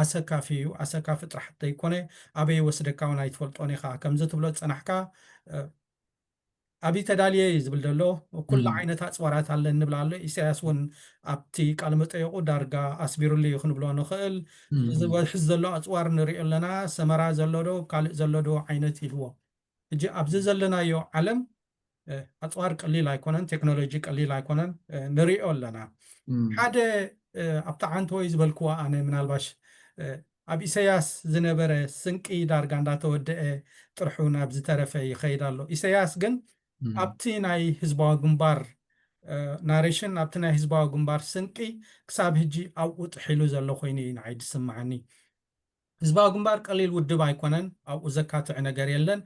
ኣሰካፊ እዩ ኣሰካፊ ጥራሕ ዘይኮነ ኣበይ ወስደካ እውን ኣይትፈልጦን ኢኻ ከምዚ ትብሎ ዝፀናሕካ ኣብይ ተዳልየ እዩ ዝብል ዘሎ ኩሉ ዓይነት ኣፅዋራት ኣለ እንብል ኣሎ ኢሳያስ እውን ኣብቲ ቃል መጠየቁ ዳርጋ ኣስቢሩሉ እዩ ክንብሎ ንኽእል ዝበዝሕ ዘሎ ኣፅዋር ንሪኦ ኣለና ሰመራ ዘሎ ዶ ካልእ ዘሎ ዶ ዓይነት ኢልዎ ሕጂ ኣብዚ ዘለናዮ ዓለም ኣፅዋር ቀሊል ኣይኮነን ቴክኖሎጂ ቀሊል ኣይኮነን ንሪኦ ኣለና ሓደ ኣብቲ ዓንተወይ ዝበልክዎ ኣነ ምናልባሽ ኣብ ኢሳያስ ዝነበረ ስንቂ ዳርጋ እንዳተወደአ ጥርሑ ናብ ዝተረፈ ይኸይድ ኣሎ ኢሳያስ ግን ኣብቲ ናይ ህዝባዊ ግንባር ናሬሽን ኣብቲ ናይ ህዝባዊ ግንባር ስንቂ ክሳብ ህጂ ኣብኡ ጥሒሉ ዘሎ ኮይኑ እዩ ንዓይ ዝስምዓኒ ህዝባዊ ግንባር ቀሊል ውድብ ኣይኮነን ኣብኡ ዘካትዕ ነገር የለን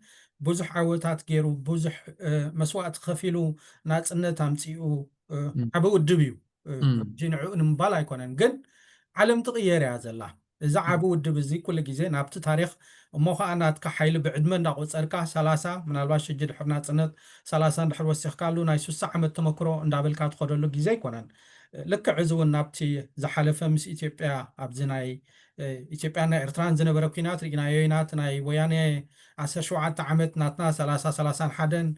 ብዙሕ ዓወታት ገይሩ ብዙሕ መስዋእቲ ከፊሉ ናፅነት ኣምፂኡ ዓበ ውድብ እዩ ሕጂ ንዕኡ ንምባል ኣይኮነን ግን ዓለም ትቕየር እያ ዘላ እዚ ዓቢ ውድብ እዚ ኩሉ ግዜ ናብቲ ታሪክ እሞ ከዓ ናትካ ሓይሊ ብዕድመ እንዳቆፀርካ ሰላሳ ምናልባት ሕጂ ድሕር ናፅነት ሰላሳ እንድሕር ወሲኽካሉ ናይ ሱሳ ዓመት ተመክሮ እንዳበልካ ትኸደሉ ግዜ ኣይኮነን ልክዕ እዚ እውን ናብቲ ዝሓለፈ ምስ ኢትዮጵያ ኣብዚ ናይ ኢትዮጵያን ናይ ኤርትራን ዝነበረ ኩናት ርኢናዮ ኢና እቲ ናይ ወያነ ዓሰርተ ሸውዓተ ዓመት ናትና ሰላሳ ሰላሳን ሓደን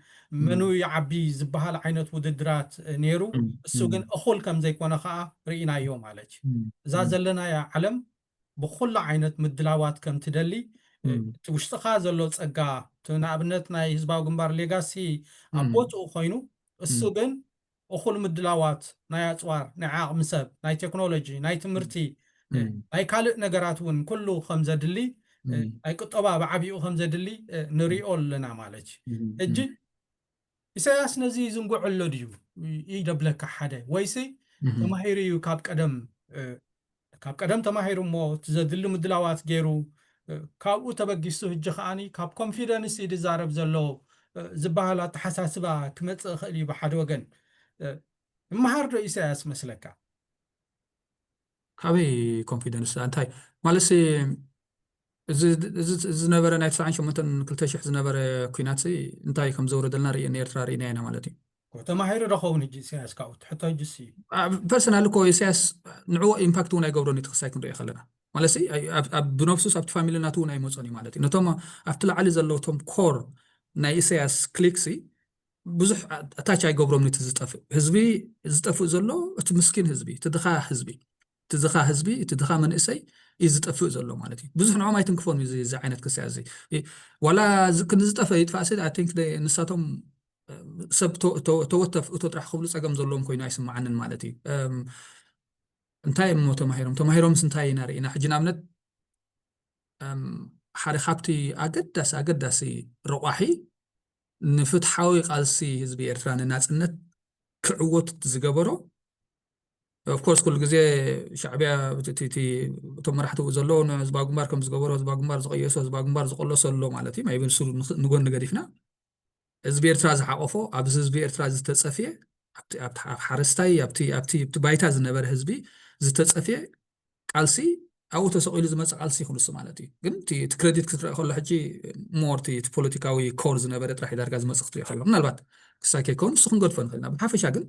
መኑ ይዓቢ ዝበሃል ዓይነት ውድድራት ነይሩ እሱ ግን እኹል ከም ዘይኮነ ከዓ ርኢናዮ ማለት እዩ እዛ ዘለናያ ዓለም ብኩሉ ዓይነት ምድላዋት ከም ትደሊ እቲ ውሽጥኻ ዘሎ ፀጋ ንኣብነት ናይ ህዝባዊ ግንባር ሌጋሲ ኣብ ቦትኡ ኮይኑ እሱ ግን እኹል ምድላዋት ናይ ኣፅዋር ናይ ዓቕሚ ሰብ ናይ ቴክኖሎጂ ናይ ትምህርቲ ናይ ካልእ ነገራት እውን ኩሉ ከም ዘድሊ ናይ ቁጠባ ብዓብኡ ከም ዘድሊ ንሪኦ ኣለና ማለት እዩ ሕጂ ኢሳያስ ነዚ ይዝንግዖ ኣሎ ድዩ ይደብለካ ሓደ ወይሲ ተማሂሩ እዩ ካብ ቀደም ካብ ቀደም ተማሂሩ እሞ እቲ ዘድሊ ምድላዋት ገይሩ ካብኡ ተበጊሱ ሕጂ ከዓኒ ካብ ኮንፊደንስ እዩ ዝዛረብ ዘሎ ዝበሃል ኣተሓሳስባ ክመፅእ ይኽእል እዩ ብሓደ ወገን እመሃር ዶ ኢሳያስ መስለካ ካበይ ኮንፊደንስ እንታይ ማለት እዚ ዝነበረ ናይ ትስዓን ሸሞንተን ክልተ ሽሕ ዝነበረ ኩናት እንታይ ከም ዘውረደልና ርኢ ንኤርትራ ርኢና ኢና ማለት እዩ ተማሂሩ ዶ ኸውን ሕጂ ኢሳያስ ካብኡ ትሕቶ ሕጂ እዩ ፐርሰናል እኮ ኢሳያስ ንዕዎ ኢምፓክት እውን ኣይገብሮን እቲ ክሳይ ክንሪኦ ከለና ማለት ብነብሱስ ኣብቲ ፋሚሊ ናቱ እውን ኣይመፆን እዩ ማለት እዩ ነቶም ኣብቲ ላዕሊ ዘለውቶም ኮር ናይ ኢሳያስ ክሊክሲ ብዙሕ ኣታች ኣይገብሮም እቲ ዝጠፍእ ህዝቢ ዝጠፍእ ዘሎ እቲ ምስኪን ህዝቢ እቲ ድኻ ህዝቢ እቲ ድኻ ህዝቢ እቲ ድኻ መንእሰይ እዩ ዝጠፍእ ዘሎ ማለት እዩ ብዙሕ ንዖም ኣይትንክፎን እዚ ዓይነት ክስያ እዚ ዋላ ክንዝጠፈ ይጥፋእሲ ቲንክ ንሳቶም ሰብ ተወተፍ እቶ ጥራሕ ክብሉ ጸገም ዘለዎም ኮይኑ ኣይስምዓንን ማለት እዩ። እንታይ እሞ ተማሂሮም ተማሂሮምስ እንታይ ኢና ርኢና? ሕጂ ንኣብነት ሓደ ካብቲ ኣገዳሲ ኣገዳሲ ረቋሒ ንፍትሓዊ ቃልሲ ህዝቢ ኤርትራ ንናጽነት ክዕወት ዝገበሮ ኦፍኮርስ ኩሉ ግዜ ሻዕቢያ እቶም መራሕቲ ዘለዉ ንህዝባዊ ግንባር ከም ዝገበሮ ህዝባዊ ግንባር ዝቀየሶ ህዝባዊ ግንባር ዝቆለሶ ኣሎ ማለት እዩ። ማይብል ሱ ንጎኒ ገዲፍና ህዝቢ ኤርትራ ዝሓቆፎ ኣብዚ ህዝቢ ኤርትራ ዝተጸፍየ ኣብ ሓረስታይ ኣብቲ ባይታ ዝነበረ ህዝቢ ዝተጸፍየ ቃልሲ ኣብኡ ተሰቂሉ ዝመጽእ ቃልሲ ይኹን እሱ ማለት እዩ። ግን እቲ ክሬዲት ክትርኢ ከሎ ሕጂ ሞር እቲ ፖለቲካዊ ኮር ዝነበረ ጥራሕ ዳርጋ ዝመጽእ ክትርኢ ከሎ ምናልባት ክሳብ ከይከውን እሱ ክንገድፎ ንኽእል ኢና። ብሓፈሻ ግን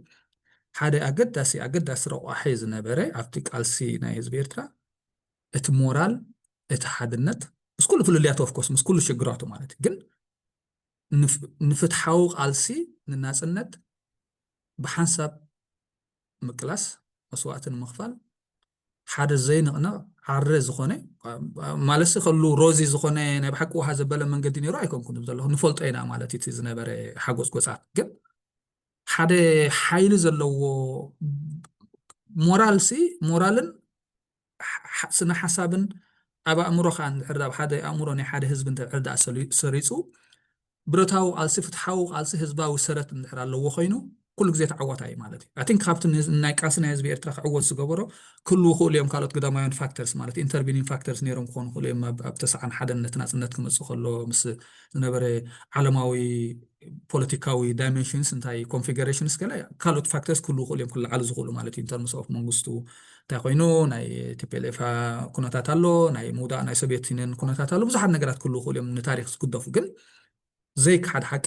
ሓደ ኣገዳሲ ኣገዳሲ ረቋሒ ዝነበረ ኣብቲ ቃልሲ ናይ ህዝቢ ኤርትራ እቲ ሞራል እቲ ሓድነት ምስ ኩሉ ፍልልያቱ ኦፍኮርስ ምስ ኩሉ ሽግራቱ ማለት እዩ። ግን ንፍትሓዊ ቃልሲ ንናጽነት ብሓንሳብ ምቅላስ መስዋእቲ ንምኽፋል ሓደ ዘይንቕነቕ ዓረ ዝኾነ ማለትሲ ከሉ ሮዚ ዝኾነ ናይ ብሓቂ ውሃ ዘበለ መንገዲ ነይሩ ኣይኮንኩን ዘለኹ ንፈልጦ ኢና ማለት እቲ ዝነበረ ሓጎጽጎጻት ግን ሓደ ሓይሊ ዘለዎ ሞራልሲ ሞራልን ስነ ሓሳብን ኣብ ኣእምሮኻ እንድሕር ኣብ ሓደ ኣእምሮ ናይ ሓደ ህዝቢ እንድሕር ደኣ ሰሪጹ ብረታዊ ቃልሲ ፍትሓዊ ቃልሲ ህዝባዊ ሰረት እንድሕር ኣለዎ ኮይኑ ኩሉ ግዜ ተዓዋታይ እዩ ማለት እዩ። ኣይ ቲንክ ካብቲ ናይ ቃልሲ ናይ ህዝቢ ኤርትራ ክዕወት ዝገበሮ ክህልዉ ክእሉ እዮም ካልኦት ግዳማውያን ፋክተርስ ማለት ኢንተርቪኒንግ ፋክተርስ ነይሮም ክኾኑ ክእሉ እዮም ኣብ ተሰዓን ሓደን ነቲ ናጽነት ክመጽእ ከሎ ምስ ዝነበረ ዓለማዊ ፖለቲካዊ ዳይሜንሽንስ እንታይ ኮንፊገሬሽንስ ገለ ካልኦት ፋክተርስ ክህልዉ ክእሉ እዮም ክለዓሉ ዝኽእሉ ማለት እዩ። ኢንተርምስ ኦፍ መንግስቱ እንታይ ኮይኑ ናይ ቲፒኤልኤፍ ኩነታት ኣሎ፣ ናይ ምውዳቕ ናይ ሶቪየት ዩኒየን ኩነታት ኣሎ፣ ብዙሓት ነገራት ክህልዉ ክእሉ እዮም ንታሪክ ዝግደፉ ግን ዘይከሓድ ሓቂ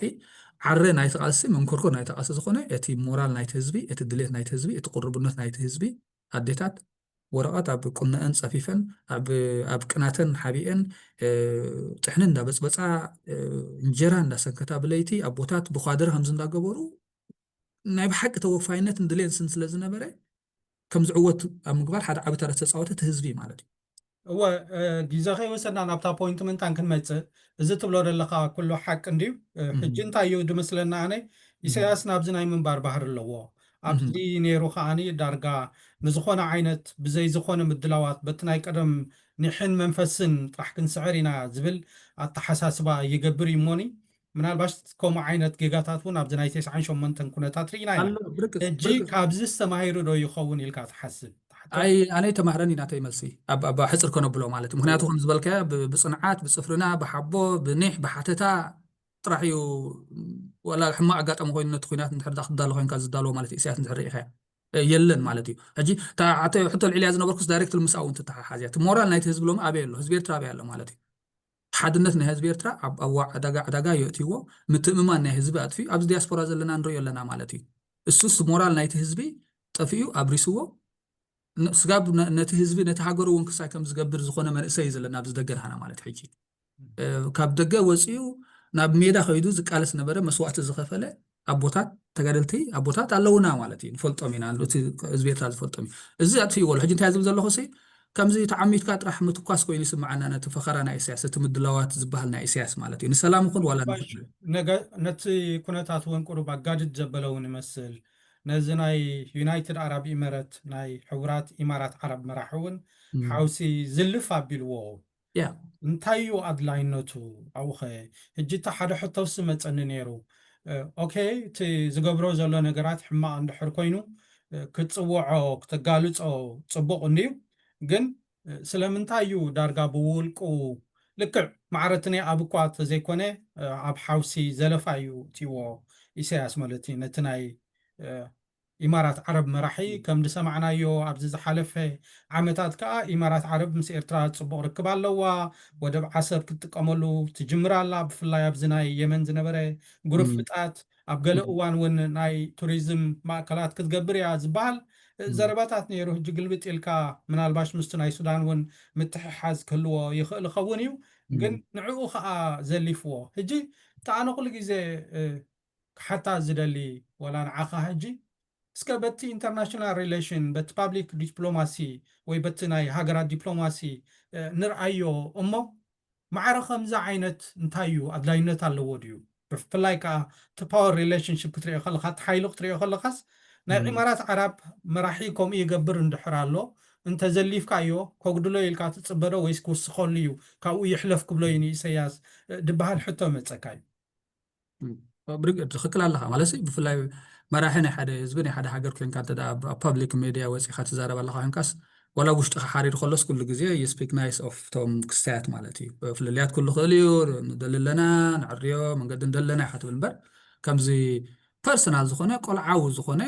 ዓረ ናይቲ ቃልሲ መንኮርኮር ናይቲ ቃልሲ ዝኾነ እቲ ሞራል ናይቲ ህዝቢ፣ እቲ ድሌት ናይቲ ህዝቢ፣ እቲ ቅርብነት ናይቲ ህዝቢ ኣዴታት ወረቐት ኣብ ቁነአን ጸፊፈን ኣብ ቅናተን ሓቢአን ጥሕኒ እንዳበጽበጻ እንጀራ እንዳሰንከታ ብለይቲ ኣቦታት ብኳደር ከምዚ እንዳገበሩ ናይ ብሓቂ ተወፋይነትን ድሌትን ስለ ዝነበረ ከም ዝዕወት ኣብ ምግባር ሓደ ዓቢ ተረት ዝተጻወተ እቲ ህዝቢ ማለት እዩ። እወ ግዜ ከይወሰድና ናብታ ፖይንት ምንታን ክንመጽእ እዚ ትብሎ ዘለካ ኩሉ ሓቂ እንድዩ። ሕጂ እንታይ እዩ ድመስለና ኣነ ኢሳያስ ናብዚ ናይ ምንባር ባህሪ ኣለዎ። ኣብዚ ነይሩ ከዓኒ ዳርጋ ንዝኾነ ዓይነት ብዘይ ዝኾነ ምድላዋት በቲ ናይ ቀደም ኒሕን መንፈስን ጥራሕ ክንስዕር ኢና ዝብል ኣተሓሳስባ ይገብር እዩ እሞኒ ምናልባሽ ከምኡ ዓይነት ጌጋታት እውን ኣብዚ ናይ ተስዓን ሸሞንተን ኩነታት ርኢና ኢና። ሕጂ ካብዚ ዝተማሂሩ ዶ ይኸውን ኢልካ ትሓስብ? ኣይ ኣነ ተማህረን ኢና ተይ መልሲ ኣብ ሕፅር ከነብሎ ማለት ምክንያቱ ከም ዝበልካዮ ብፅንዓት ብፅፍርና ብሓቦ ብኒሕ ብሓተታ ጥራሕ እዩ ወላ ሕማቅ ኣጋጣሚ ኮይኑ ነቲ ኩናት እንድሕር ክትዳሎ ኮይንካ ዝዳለዎ ማለት ኢሳያስ እንድሕር ርኢኻዮ የለን ማለት እዩ። ሕጂ ሕቶ ልዕልያ ዝነበርኩስ ዳይሬክት ምስ ኣብኡ እንትተሓሓዝ እያ። እቲ ሞራል ናይቲ ህዝቢ ሎሚ ኣበይ ኣሎ? ህዝቢ ኤርትራ ኣበይ ኣሎ ማለት እዩ። ሓድነት ናይ ህዝቢ ኤርትራ ኣብ ኣዋዕ ዕዳጋ ዕዳጋ የእትይዎ፣ ምትእምማን ናይ ህዝቢ ኣጥፊኡ ኣብዚ ዲያስፖራ ዘለና ንሪኦ ኣለና ማለት እዩ። እሱስ ሞራል ናይቲ ህዝቢ ጠፊኡ ኣብሪስዎ ስጋብ ነቲ ህዝቢ ነቲ ሃገሩ እውን ክሳይ ከም ዝገብር ዝኾነ መንእሰይ እዩ ዘለና ኣብዚ ደገ ንሃና ማለት ሕጂ ካብ ደገ ወፂኡ ናብ ሜዳ ከይዱ ዝቃለስ ነበረ መስዋእቲ ዝኸፈለ ኣቦታት ተጋደልቲ ኣቦታት ኣለውና ማለት እዩ። ንፈልጦም ኢና፣ እቲ ህዝቢ ኤርትራ ዝፈልጦም እዩ። እዚ ኣጥፊእዎ ኣሎ። ሕጂ እንታይ ዝብል ዘለኹ ሲ ከምዚ ተዓሚትካ ጥራሕ ምትኳስ ኮይኑ ይስምዓና ነቲ ፈኸራ ናይ ኢሳያስ፣ እቲ ምድላዋት ዝበሃል ናይ ኢሳያስ ማለት እዩ። ንሰላም ይኹን ዋላ ንኹን ነቲ ኩነታት እውን ቁሩብ ኣጋድድ ዘበለ እውን ይመስል። ነዚ ናይ ዩናይትድ ኣራብ ኢመረት ናይ ሕቡራት ኢማራት ዓረብ መራሒ እውን ሓውሲ ዝልፍ ኣቢልዎ። ያ እንታይ እዩ ኣድላይነቱ? ኣብኸ ሕጂ እቲ ሓደ ሕቶስ መፀኒ ነይሩ። ኦኬ፣ እቲ ዝገብሮ ዘሎ ነገራት ሕማቕ እንድሕር ኮይኑ ክትፅውዖ ክተጋልፆ ፅቡቕ እንድዩ። ግን ስለምንታይ እዩ ዳርጋ ብውልቁ ልክዕ ማዕረትኒ ኣብ እኳ ተዘይኮነ ኣብ ሓውሲ ዘለፋ እዩ እትዎ ኢሳያስ ማለት እዩ ነቲ ናይ ኢማራት ዓረብ መራሒ ከም ዝሰማዕናዮ ኣብዚ ዝሓለፈ ዓመታት ከዓ ኢማራት ዓረብ ምስ ኤርትራ ፅቡቕ ርክብ ኣለዋ። ወደብ ዓሰብ ክትጥቀመሉ ትጅምር ኣላ። ብፍላይ ኣብዚ ናይ የመን ዝነበረ ግርፍጣት ኣብ ገለ እዋን እውን ናይ ቱሪዝም ማእከላት ክትገብር እያ ዝበሃል ዘረባታት ነይሩ። ሕጂ ግልብጥ ኢልካ ምናልባሽ ምስቲ ናይ ሱዳን እውን ምትሕሓዝ ክህልዎ ይኽእል ይኸውን እዩ። ግን ንዕኡ ከዓ ዘሊፍዎ ሕጂ ተኣነ ኩሉ ግዜ ክሓታ ዝደሊ ወላ ንዓኻ ሕጂ እስከ በቲ ኢንተርናሽናል ሪሌሽን በቲ ፓብሊክ ዲፕሎማሲ ወይ በቲ ናይ ሃገራት ዲፕሎማሲ ንርኣዮ እሞ ማዕረ ከምዚ ዓይነት እንታይ እዩ ኣድላይነት ኣለዎ ድዩ? ብፍላይ ከዓ እቲ power relationship ክትሪኦ ከለካ፣ እቲ ሓይሉ ክትሪኦ ከለካስ ናይ ኢማራት ዓራብ መራሒ ከምኡ ይገብር እንድሕር ኣሎ፣ እንተዘሊፍካዮ ከጉድሎ ኢልካ ትፅበዶ ወይስ ክውስኸሉ እዩ፣ ካብኡ ይሕለፍ ክብሎ እዩ ንኢሰያስ ድበሃል ሕቶ መፀካ እዩ። ትክክል ኣለካ ማለት ብፍላይ መራሒ ናይ ሓደ ህዝቢ ናይ ሓደ ሃገር ኮንካ እንተ ኣብ public media ወፂካ ትዛረብ ኣለካ ኮንካስ ዋላ ውሽጥካ ሓሪር ከሎስ ኩሉ ግዜ you speak nice of ቶም ክስታያት ማለት እዩ። ፍልልያት ኩሉ ክእል እዩ፣ ንደሊ ኣለና፣ ንዕርዮ መንገዲ ንደሊ ኣለና ኢካ ትብል እምበር ከምዚ personal ዝኮነ ቆልዓዊ ዝኮነ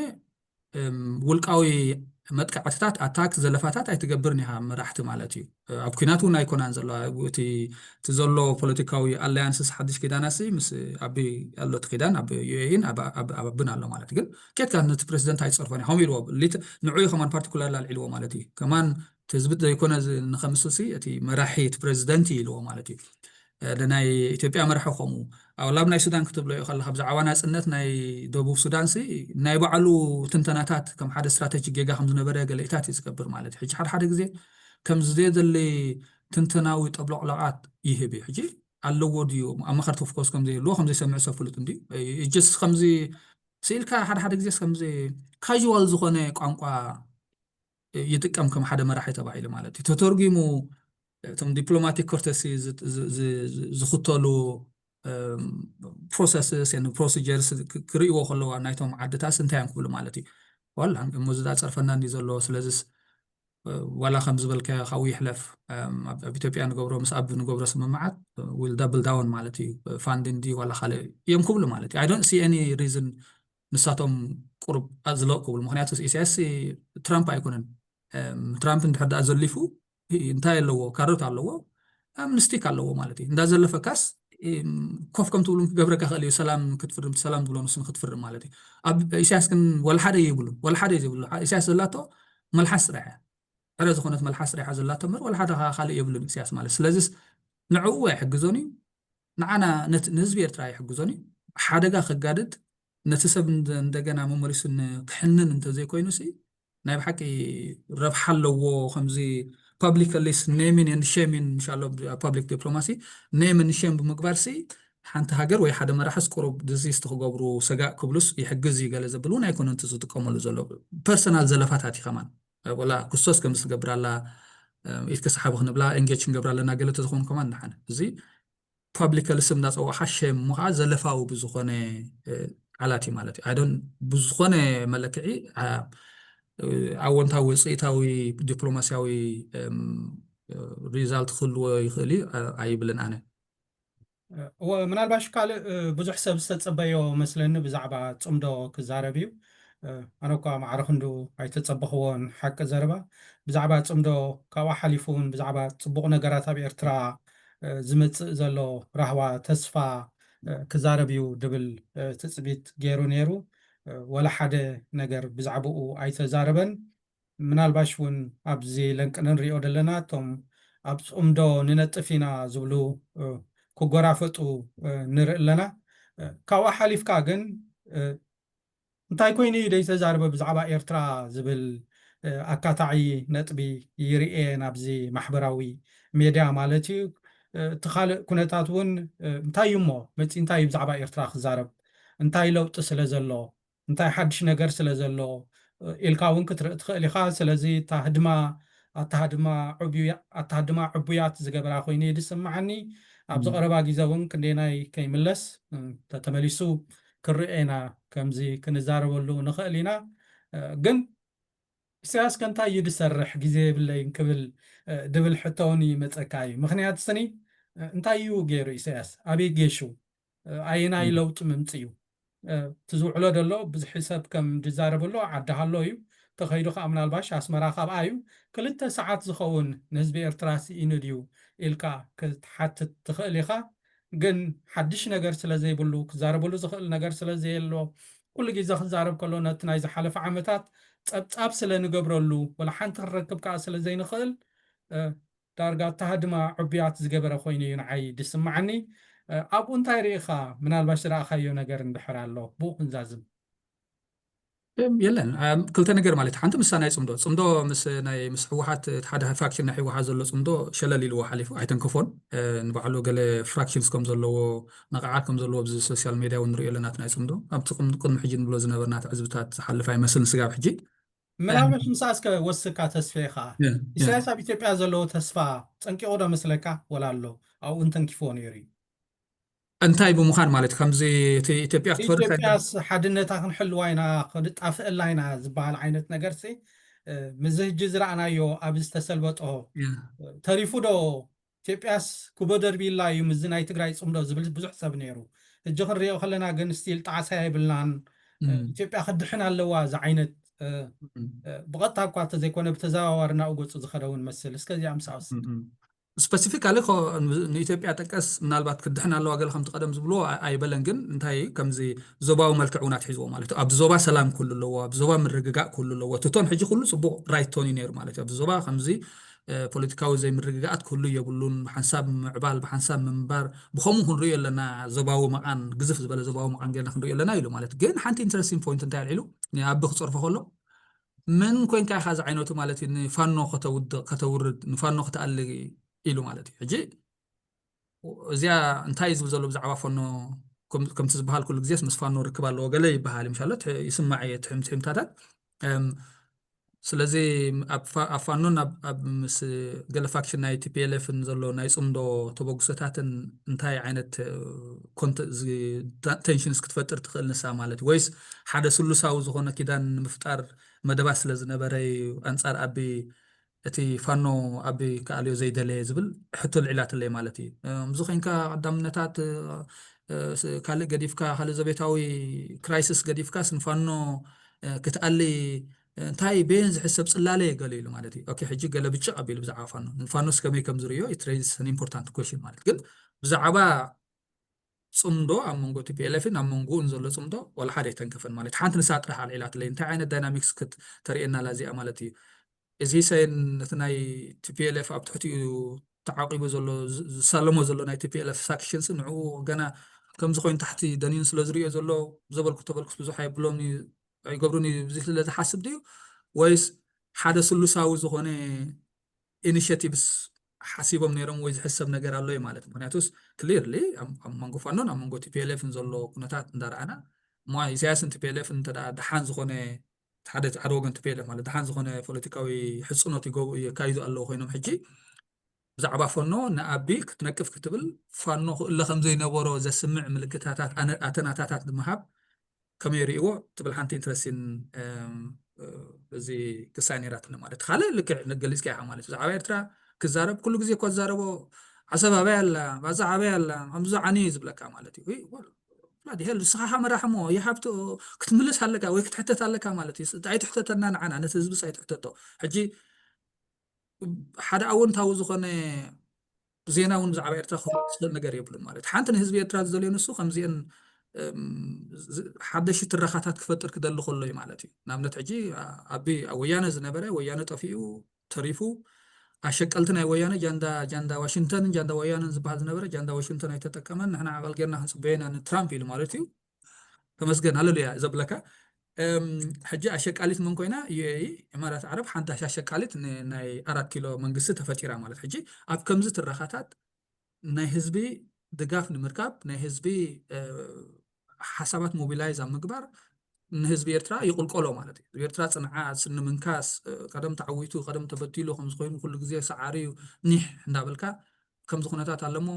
ውልቃዊ መጥቃዕትታት ኣታክ ዘለፋታት ኣይትገብርን ኢካ መራሕቲ ማለት እዩ። ኣብ ኩናት እውን ኣይኮናን ዘለዋ እቲ ዘሎ ፖለቲካዊ ኣላያንስስ ሓድሽ ኪዳናሲ ምስ ኣቢ ኣሎ እቲ ኪዳን ኣብ ዩኤኢን ኣብን ኣሎ ማለት ግን ኬትካ ነቲ ፕሬዚደንት ኣይፀርፎን እዩ ከምኡ ኢልዎ ንዑ ከማን particular ኣልዒልዎ ማለት እዩ ከማን ህዝቢ ዘይኮነ ንከምስልሲ እቲ መራሒ እቲ ፕሬዚደንት እዩ ኢልዎ ማለት እዩ። ናይ ኢትዮጵያ መራሒ ከምኡ ኣብ ናብ ናይ ሱዳን ክትብሎ እዩ ከለካ ብዛዕባ ናፅነት ናይ ደቡብ ሱዳን ሲ ናይ ባዕሉ ትንተናታት ከም ሓደ ስትራቴጂ ጌጋ ከም ዝነበረ ገለኢታት እዩ ዝገብር ማለት እዩ። ሕጂ ሓደ ሓደ ግዜ ከም ዘየድሊ ትንተናዊ ጠብሎቅሎቃት ይህብ እዩ። ሕጂ ኣለዎ ድዩ ኣብ መኸርቲ of course ከም ዘየልዎ ከም ዘይሰምዕ ሰብ ፍሉጥ እንድዩ። ጀስ ከምዚ ስኢልካ ሓደ ሓደ ግዜ ከምዚ ካዥዋል ዝኾነ ቋንቋ ይጥቀም ከም ሓደ መራሒ ተባሂሉ ማለት እዩ ተተርጉሙ እቶም diplomatic courtesy ዝኽተሉ processes and procedures ክርእይዎ ከለዋ ናይቶም ዓድታስ እንታይ እዮም ክብሉ ማለት እዩ ዋላ እሞ ዝዳ ፀርፈና እንዲ ዘለዎ ስለዚስ ዋላ ከም ዝበልከ ካብኡ ይሕለፍ ኣብ ኢትዮጵያ ንገብሮ ምስ ኣብ ንገብሮ ስምምዓት will double down ማለት እዩ fund እንዲ ዋላ ካልእ እዮም ክብሉ ማለት እዩ I don't see any reason ንሳቶም ቁሩብ ዝለቕ ክብሉ ምክንያቱ ኢሳያስ ትራምፕ ኣይኮነን ትራምፕ እንድሕር ደኣ ዘሊፉ እንታይ ኣለዎ ካሮት ኣለዎ ኣምንስቲክ ኣለዎ ማለት እዩ እንዳዘለፈካስ ኮፍ ከም ትብሉ ክገብረካ ክእል እዩ ሰላም ክትፍርም ሰላም ትብሎ ንሱ ንክትፍርም ማለት እዩ ኣብ ኢሳያስ ግን ወላ ሓደ ይብሉ ወላ ሓደ ዘይብሉ ኢሳያስ ዘላቶ መልሓስ ጥራሕ ዕረ ዝኾነት መልሓስ ጥራሕ ዘላቶ ምር ወላ ሓደ ካልእ የብሉን ኢሳያስ ማለት ስለዚስ ንዕኡ ኣይሕግዞን እዩ ንዓና ንህዝቢ ኤርትራ ኣይሕግዞን እዩ ሓደጋ ከጋድድ ነቲ ሰብ እንደገና መመሊሱ ክሕንን እንተዘይኮይኑ ሲ ናይ ብሓቂ ረብሓ ኣለዎ ከምዚ publicly naming and shaming ምሻሎ public diplomacy name and shame ብምግባር ሲ ሓንቲ ሃገር ወይ ሓደ መራሕስ ቁሩብ disease ክገብሩ ሰጋእ ክብሉስ ይሕግዝ እዩ ገለ ዘብል እውን ኣይኮነን ዝጥቀመሉ ዘሎ personal ዘለፋታት እዩ ከማን ወላ ክሶስ ከም ዝገብር ኣላ ኢድ ክስሓቡ ክንብላ engage ክንገብር ኣለና ገለ ተዝኾኑ ከማን ንሓነ እዚ publicly ስም እንዳፀዋዕካ shame እሞ ከዓ ዘለፋዊ ብዝኾነ ቃላት እዩ ማለት እዩ ኣይዶን ብዝኾነ መለክዒ ኣወንታዊ ውፅኢታዊ ዲፕሎማሲያዊ result ክህልዎ ይኽእል እዩ ኣይብልን ኣነ እወ ምናልባሽ ካልእ ብዙሕ ሰብ ዝተፀበዮ መስለኒ ብዛዕባ ፅምዶ ክዛረብ እዩ ኣነ እኳ ማዕረ ክንዱ ኣይተፀበኽዎን ሓቂ ዘረባ ብዛዕባ ፅምዶ ካብኣ ሓሊፉ እውን ብዛዕባ ፅቡቕ ነገራት ኣብ ኤርትራ ዝመፅእ ዘሎ ራህዋ ተስፋ ክዛረብ እዩ ድብል ትፅቢት ገይሩ ነይሩ ወላ ሓደ ነገር ብዛዕባኡ ኣይተዛረበን ምናልባሽ እውን ኣብዚ ለንቅነ ንሪኦ ዘለና እቶም ኣብ ፅምዶ ንነጥፍ ኢና ዝብሉ ክጎራፈጡ ንርኢ ኣለና ካብኡ ሓሊፍካ ግን እንታይ ኮይኑ እዩ ደይተዛርበ ብዛዕባ ኤርትራ ዝብል ኣካታዒ ነጥቢ ይርኤ ናብዚ ማሕበራዊ ሜድያ ማለት እዩ እቲ ካልእ ኩነታት እውን እንታይ እዩ እሞ መፂ እንታይ እዩ ብዛዕባ ኤርትራ ክዛረብ እንታይ ለውጢ ስለ ዘሎ እንታይ ሓድሽ ነገር ስለ ዘሎ ኢልካ እውን ክትርኢ ትኽእል ኢኻ ስለዚ ታህድማ ኣታሃድማ ኣታሃድማ ዕቡያት ዝገበራ ኮይኑ እዩ ዝስምዓኒ ኣብዚ ቀረባ ግዜ እውን ክንደናይ ከይምለስ ተተመሊሱ ክርኤና ከምዚ ክንዛረበሉ ንኽእል ኢና ግን ኢሳያስ ከንታይ እዩ ዝሰርሕ ግዜ የብለይን ክብል ድብል ሕቶ እውን ይመፀካ እዩ ምክንያት ስኒ እንታይ እዩ ገይሩ ኢሳያስ ኣበይ ጌሹ ኣየናይ ለውጢ ምምፅ እዩ እቲ ዝውዕሎ ዘሎ ብዙሕ ሰብ ከም ዝዛረበሎ ዓዲ ሃሎ እዩ ተኸይዱ ከዓ ምናልባሽ ኣስመራ ካብኣ እዩ ክልተ ሰዓት ዝኸውን ንህዝቢ ኤርትራ ስኢኑ ድዩ ኢልካ ክትሓትት ትኽእል ኢኻ ግን ሓድሽ ነገር ስለ ዘይብሉ ክዛረበሉ ዝኽእል ነገር ስለ ዘየሎ ኩሉ ግዜ ክዛረብ ከሎ ነቲ ናይ ዝሓለፈ ዓመታት ፀብፃብ ስለ ንገብረሉ ወላ ሓንቲ ክንረክብ ከዓ ስለ ዘይንኽእል ዳርጋ ኣተሃድማ ዕቡያት ዝገበረ ኮይኑ እዩ ንዓይ ዝስምዓኒ ኣብኡ እንታይ ርኢኻ ምናልባሽ ዝረኣኻዮ ነገር እንድሕር ኣሎ ብኡ ክንዛዝም የለን። ክልተ ነገር ማለት፣ ሓንቲ ምሳ ናይ ፅምዶ ፅምዶ ምስ ናይ ምስ ህወሓት እቲ ሓደ ፋክሽን ናይ ህወሓት ዘሎ ፅምዶ ሸለል ኢልዎ ሓሊፉ ኣይተንከፎን። ንባዕሉ ገለ ፍራክሽንስ ከም ዘለዎ፣ ነቃዓት ከም ዘለዎ ኣብዚ ሶሻል ሜድያ እውን ንሪኦ ኣለና። እቲ ናይ ፅምዶ ኣብቲ ቅድሚ ሕጂ ንብሎ ዝነበርና ትዕዝብታት ዝሓልፍ ኣይመስልን ስጋብ ሕጂ። ምናልባሽ ምሳስ ከወስካ ተስፈ ከዓ ኢሳያስ ኣብ ኢትዮጵያ ዘለዎ ተስፋ ፀንቂቑ ዶ መስለካ? ወላ ኣሎ ኣብኡ እንተንኪፎ ነይሩ እዩ። እንታይ ብምዃን ማለት ከምዚ እቲ ኢትዮጵያ ክትፈርስ ኢትዮጵያስ ሓድነታ ክንሕልዋ ኢና፣ ክንጣፍእላ ኢና ዝበሃል ዓይነት ነገር ሲ፣ ምዚ ህጂ ዝረኣናዮ ኣብ ዝተሰልበጦ ተሪፉ ዶ? ኢትዮጵያስ ክቦ ደርቢላ እዩ ምዚ ናይ ትግራይ ፅምዶ ዝብል ብዙሕ ሰብ ነይሩ። ህጂ ክንሪኦ ከለና ግን ስቲል ጣዕሳ የብልናን። ኢትዮጵያ ክድሕን ኣለዋ እዚ ዓይነት፣ ብቐጥታ እኳ እንተዘይኮነ ብተዘዋዋሪ ናብኡ ገፁ ዝኸደ እውን መስል። እስከ እዚኣ ምሳውስ ስፐሲፊካሊ ንኢትዮጵያ ጠቀስ ምናልባት ክድሕን ኣለዋ ገለ ከምቲ ቀደም ዝብልዎ ኣይበለን። ግን እንታይ ከምዚ ዞባዊ መልክዕ እውን ኣትሒዝዎ ማለት እዩ። ኣብዚ ዞባ ሰላም ክህሉ ኣለዎ፣ ኣብዚ ዞባ ምርግጋእ ክህሉ ኣለዎ። ትቶን ሕጂ ኩሉ ፅቡቕ ራይት ቶን እዩ ነይሩ ማለት እዩ። ኣብዚ ዞባ ከምዚ ፖለቲካዊ ዘይምርግጋኣት ክህሉ የብሉን። ብሓንሳብ ምዕባል፣ ብሓንሳብ ምንባር፣ ብኸምኡ ክንሪኦ ኣለና። ዞባዊ መቓን፣ ግዝፍ ዝበለ ዞባዊ መቓን ጌርና ክንሪኦ ኣለና ኢሉ ማለት። ግን ሓንቲ ኢንትረስቲንግ ፖይንት እንታይ ኣልዒሉ፣ ንኣቢ ክፀርፎ ከሎ ምን ኮይንካ ኢኻ እዚ ዓይነቱ ማለት እዩ፣ ንፋኖ ከተውድቕ ከተውርድ ንፋኖ ክትኣሊ ኢሉ ማለት እዩ። ሕጂ እዚኣ እንታይ እዩ ዝብል ዘሎ ብዛዕባ ፋኖ? ከምቲ ዝበሃል ኩሉ ግዜስ ምስ ፋኖ ርክብ ኣለዎ ገለ ይበሃል፣ ምሻሎ ይስማዕ እየ ትሕምትሕምታታት። ስለዚ ኣብ ፋኖን ኣብ ምስ ገለ ፋክሽን ናይ ቲፒኤልኤፍን ዘሎ ናይ ፅምዶ ተበግሶታትን እንታይ ዓይነት ቴንሽንስ ክትፈጥር ትኽእል ንሳ ማለት እዩ? ወይስ ሓደ ስሉሳዊ ዝኾነ ኪዳን ንምፍጣር መደባት ስለ ዝነበረ እዩ ኣንጻር ኣቢ እቲ ፋኖ ኣቢ ክኣልዮ ዘይደለየ ዝብል ሕቶ ልዒላትለይ ማለት እዩ። እምዚ ኮይንካ ቀዳምነታት ካልእ ገዲፍካ ካልእ ዘቤታዊ ክራይሲስ ገዲፍካስ ንፋኖ ክትኣሊ እንታይ ቤን ዝሕሰብ ጽላለ ገለ ኢሉ ማለት እዩ። ኦኬ ሕጂ ገለ ብጭቕ ኣቢሉ ብዛዕባ ፋኖ ንፋኖስ ከመይ ከም ዝርእዮ it's raises an important question ማለት ግን ብዛዕባ ፅምዶ ኣብ መንጎ ቲፒኤልኤፍን ኣብ መንጎኡን ዘሎ ፅምዶ ዋላ ሓደ ኣይተንከፈን ማለት ሓንቲ ንሳ ጥራሕ ኣልዒላትለይ እንታይ ዓይነት ዳይናሚክስ ክት ተርእየና ላዚኣ ማለት እዩ። እዚ ሰይን ነቲ ናይ ቲፒኤልኤፍ ኣብ ትሕቲኡ ተዓቂቡ ዘሎ ዝሳለሞ ዘሎ ናይ ቲፒኤልኤፍ ሳክሽንስ ንዕኡ ገና ከምዚ ኮይኑ ታሕቲ ደኒኑ ስለ ዝሪኦ ዘሎ ዘበልኩ ተበልኩስ ብዙሕ ኣይብሎም ኣይገብሩን እዩ እዚ ስለ ዝሓስብ ድዩ ወይስ ሓደ ስሉሳዊ ዝኾነ ኢኒሽቲቭስ ሓሲቦም ነይሮም ወይ ዝሕሰብ ነገር ኣሎ ማለት ምክንያቱስ ክሊርሊ ኣብ መንጎ ፋኖን ኣብ መንጎ ቲፒኤልኤፍን ዘሎ ኩነታት እንዳረኣና እሞ ኢሳያስን ቲፒኤልኤፍን እንተ ደሓን ዝኾነ ሓደ ሓደ ወገን ቲፒኤልኤፍ ማለት ደሓን ዝኾነ ፖለቲካዊ ሕፅኖት የካይዱ ኣለዉ ኮይኖም ሕጂ ብዛዕባ ፋኖ ንኣቢ ክትነቅፍ ክትብል ፋኖ ክእለ ከም ዘይነበሮ ዘስምዕ ምልክታታት ኣተናታታት ንምሃብ ከመይ ርእይዎ ትብል ሓንቲ ኢንትረስቲን እዚ ክሳይ ነይራትኒ ማለት ካልእ ልክዕ ገሊፅካ ኢኻ ማለት ብዛዕባ ኤርትራ ክዛረብ ኩሉ ግዜ እኳ ዝዛረቦ ዓሰብ ኣበይ ኣላ ባዛ ኣበይ ኣላ ከምዚ ዓኒ እዩ ዝብለካ ማለት እዩ ዲሄል ንስኻ መራሕሞ ይሃብቶ ክትምልስ ኣለካ ወይ ክትሕተት ኣለካ ማለት እዩ ኣይትሕተተና ንዓና ነቲ ህዝብስ ኣይትሕተቶ ሕጂ ሓደ ኣወንታዊ ዝኾነ ዜና እውን ብዛዕባ ኤርትራ ክኽእል ነገር የብሉን ማለት ሓንቲ ንህዝቢ ኤርትራ ዝደልዮ ንሱ ከምዚአን ሓደሽቲ ትረኻታት ክፈጥር ክደሊ ከሎ እዩ ማለት እዩ ንኣብነት ሕጂ ኣቢ ወያነ ዝነበረ ወያነ ጠፊኡ ተሪፉ ኣሸቀልቲ ናይ ወያነ ጃንዳ ጃንዳ ዋሽንግተንን ጃንዳ ወያነን ዝበሃል ዝነበረ ጃንዳ ዋሽንግተን ኣይተጠቀመን ንሕና ዓቐል ጌርና ክንፅበየና ንትራምፕ ኢሉ ማለት እዩ ተመስገን ሃለሉያ ዘብለካ ሕጂ ኣሸቃሊት መን ኮይና ዩኤኢ ኢማራት ዓረብ ሓንቲ ኣሸቃሊት ናይ ኣራት ኪሎ መንግስቲ ተፈጢራ ማለት ሕጂ ኣብ ከምዚ ትረኻታት ናይ ህዝቢ ድጋፍ ንምርካብ ናይ ህዝቢ ሓሳባት ሞቢላይዝ ኣብ ምግባር ንህዝቢ ኤርትራ ይቕልቀሎ ማለት እዩ ህዝቢ ኤርትራ ፅንዓት ስኒ ምንካስ ቀደም ተዓዊቱ ቀደም ተበቲሉ ከምዝኮይኑ ኩሉ ግዜ ሰዓሪ እዩ ኒሕ እንዳበልካ ከምዚ ኩነታት ኣለሞ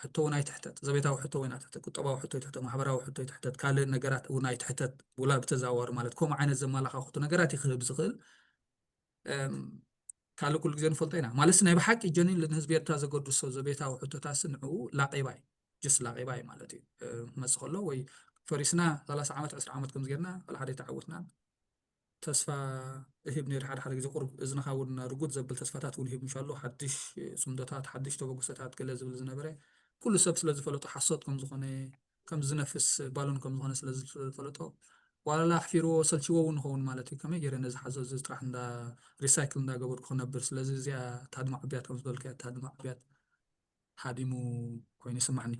ሕቶ እውን ኣይትሕተት ዘቤታዊ ሕቶ እውን ኣይትሕተት ቁጠባዊ ሕቶ ኣይትሕተት ማሕበራዊ ሕቶ ኣይትሕተት ካልእ ነገራት እውን ኣይትሕተት ውላ ብተዘዋዋሪ ማለት ከምኡ ዓይነት ዘመላኻኽቱ ነገራት እዩ ክህብ ዝኽእል ካልእ ኩሉ ግዜ ንፈልጦ ኢና ማለት ናይ ብሓቂ ጀኒን ንህዝቢ ኤርትራ ዘገድሶ ዘቤታዊ ሕቶታሲ ንዕኡ ላቂባ እዩ ጅስ ላቂባ እዩ ማለት እዩ ክመፅእ ከሎ ወይ ፈሪስና ሰላሳ ዓመት ዕስራ ዓመት ከምዚ ጌርና ካልሓደ ኣይተዓወትናን ተስፋ እህብ ነይሩ ሓደ ሓደ ግዜ ቁሩብ እዝንኻ እውን ርጉድ ዘብል ተስፋታት እውን ይህብ ምሻሎ ሓድሽ ፅምዶታት ሓድሽ ተበግሶታት ገለ ዝብል ዝነበረ ኩሉ ሰብ ስለ ዝፈለጦ ሓሶት ከም ዝኾነ ከም ዝነፍስ ባሎን ከም ዝኾነ ስለ ዝፈለጦ ዋላላ ኣሕፊርዎ ሰልችዎ እውን ንኸውን ማለት እዩ ከመይ ገይረ ነዚ ሓዞ እዚ ጥራሕ እንዳ ሪሳይክል እንዳገበርኩ ክነብር ስለዚ እዚኣ ታድማ ዕብያት ከም ዝበልካያ ታድማ ዕብያት ሃዲሙ ኮይኑ ይስማዕኒ